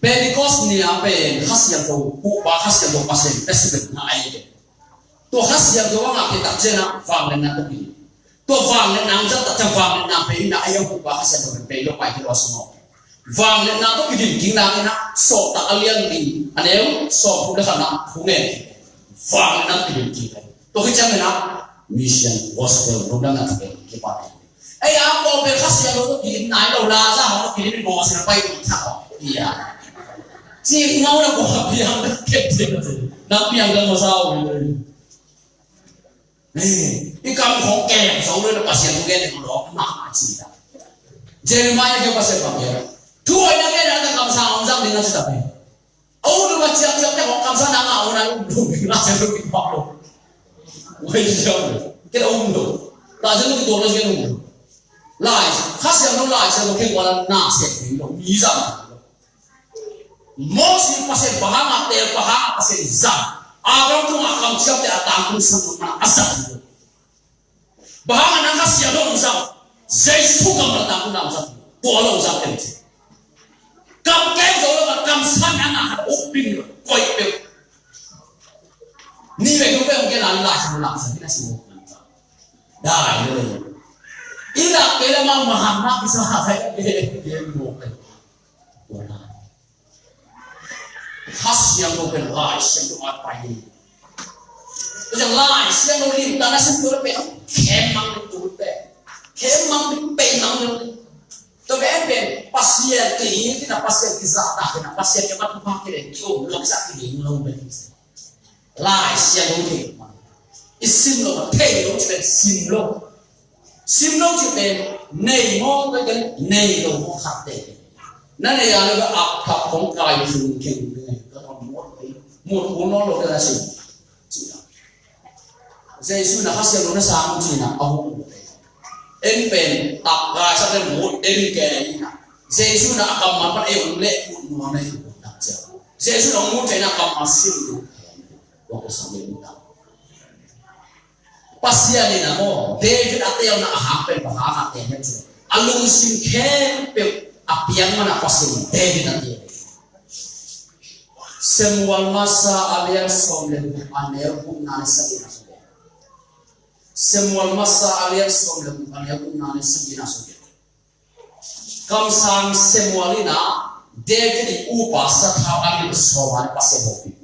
Pentecost ni-a pen Kha Siangtho, Topa Kha Siangtho Pasian in a sungah a ei pen. Tua Kha Siangtho a ngah khit tak ciangin ah vangliatna tawh kidim. Tua vangliatna hong zat tak ciang vangliatna pei in ah ei a Topa Kha Siangtho pen pei lo pai hi lo a sungah. Vangliatna tawh kidim kik nangin ah Sawltak a lian li a neu sawmthum le khatna ah hong en. Vangliatna tawh kidim kik. Tua khit ciangin ah mission, gospel, lungdamna tawh kidim kik. Ei a pawlpi Kha Siangtho tawh kidim nai lo, Laza hong tawh kidim in mawh a sin a pai tawh thak a. Ia. Cik ngau na kua piang na kep cik na cik. Na piang na masa ui. Ei, i kam khong kem zo lo na Pasian thu gen ding lo. Ma a ci ta. Jeremiah kiang Pasian bang gen. Thu hoih na gen na ta kamsang hong zang ding na ci ta pen. A um lo ba ciak ciak ciak hong kamsang na ngah uh na um lo. Laza lo ki pa lo. Wai ciak lo. Kena um lo. Laza lo ki tuak lo kena um lo. Lai, Kha Siangtho Lai Siangtho khen kuala na sek ding lo. Mi zang. Moses in Pasian bang hang a tel, bang hang a Pasian zang. Abraham tungah kamciamteh a tangtung sang mana a zang. Bang hang a nang Kha Siangtho hong zang. Jesu kammal a tangtung na hong zang. Tua lo hong zang pen ci. Kam kem zo lo, kam san a ngah khat uk pin lo. Koih peuh. Ni ve keu ve hong gen a lai Siangtho lam sa hi na si mo. Dai lo. I lak kei le mau maham na kisa ha khai ke ke mo. Kha Siangtho pen Lai Siangtho a pai hi. Tua ciang Lai Siangtho limtak na sim tua pen khem mang lim tua pen. Khem mang lim, pei mang lim. Tua pen pen Pasian ki hi, tina Pasian ki zahtak, tina Pasian ki matupa ki len ki om lo, ki zah ki ling lo pen. Lai Siangtho thei. I sim lo, thei lo ci pen sim lo. Sim lo ci pen nei maw, tua pen nei lo maw khat te. Na nei a le ba ap thap kong kai thung keng ne. Ka tawm mut, mut kul nawn lo te na sim. Ci na. Jesu na Kha Siangtho na sang ci na a hong. En pen ap kai sa te mut en ke na. Jesu na a kammal pan ei hong leh mut nuam na hi. Jesu na hong mut ci na kammal sim lo. Tua ka sang lo ta. Pasian in a maw, David a teelna a hang pen bang hang a teel hiam cih leh, a lungsim khempeuh a piang man a Pasian in David a teel. Samuel masa a lian sawm le guk a neu gukna le sagihna sung. Samuel masa a lian sawm le guk a neu gukna le sagihna sung. Kamsang Samuel in a David i upa sathau a mil sawm a le Pasian hopih.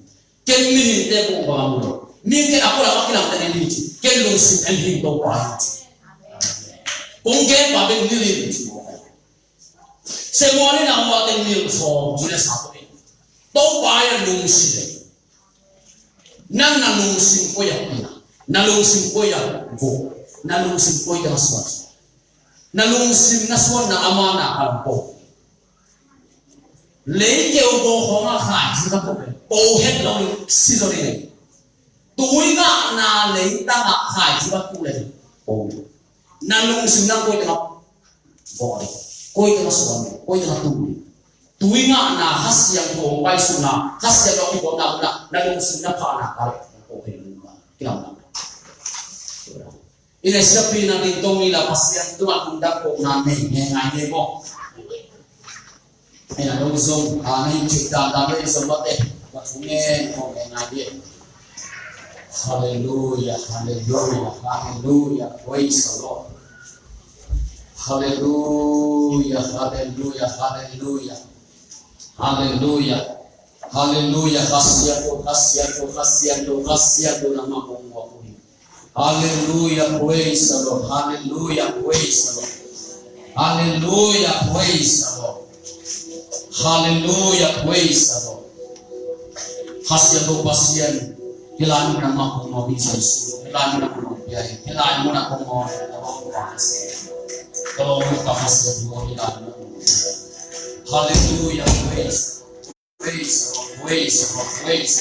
Ken mihingte bang bang a mu lo. Mihingte a pualam a kilamte ni ci. Ken lungsim en hing Topa hi ci. Kong gen pa bek ni li ci. Samuel in a upa te mil sawm ci le sa to. Topa in a lungsim. Nang na lungsim koi a pia, na lungsim koi a vo, na lungsim koi a suan, na lungsim na suan na ama na kalam po. Lei keu bo khong a khai ci ka po po het lo si lo ni. Tui ngah na lei tang a khai ci ka po le po. Na lungsim nang koi a vawh ding, koi teng a suan ding, koi teng a tum ding. Tui ngahna Kha Siangtho hong paisukna, Kha Siangtho a kibawlna munah na lungsim na phahna kal. Kau hei lungna kilamna. I na siapi na ding tong ni la Pasian tungah lungdam kohna nei ngai ngai ding maw. Ina dong zong a na hin cik dan dan dong zong mate. Wa thungen kong ngai ngai ding. Hallelujah, hallelujah, hallelujah. Praise the Lord. Hallelujah, hallelujah, hallelujah. Hallelujah. Hallelujah. Kha Siangtho, Kha Siangtho, Kha Siangtho, Kha Siangtho na mah kong muak uh hi. Hallelujah, praise the Lord. Hallelujah, praise the Lord. Hallelujah, praise the Lord. Hallelujah, praise the Lord. Kha Siangtho Pasian, hih lai mun ah mah kong muak hi Jesu, hih lai mun ah kong muak hi, hih lai mun ah kong muak hi, ka lawm uh ka Pasian, ka lawm uh ka Pasian, hih lai mun ah kong muak hi. Hallelujah, praise, praise, praise, praise.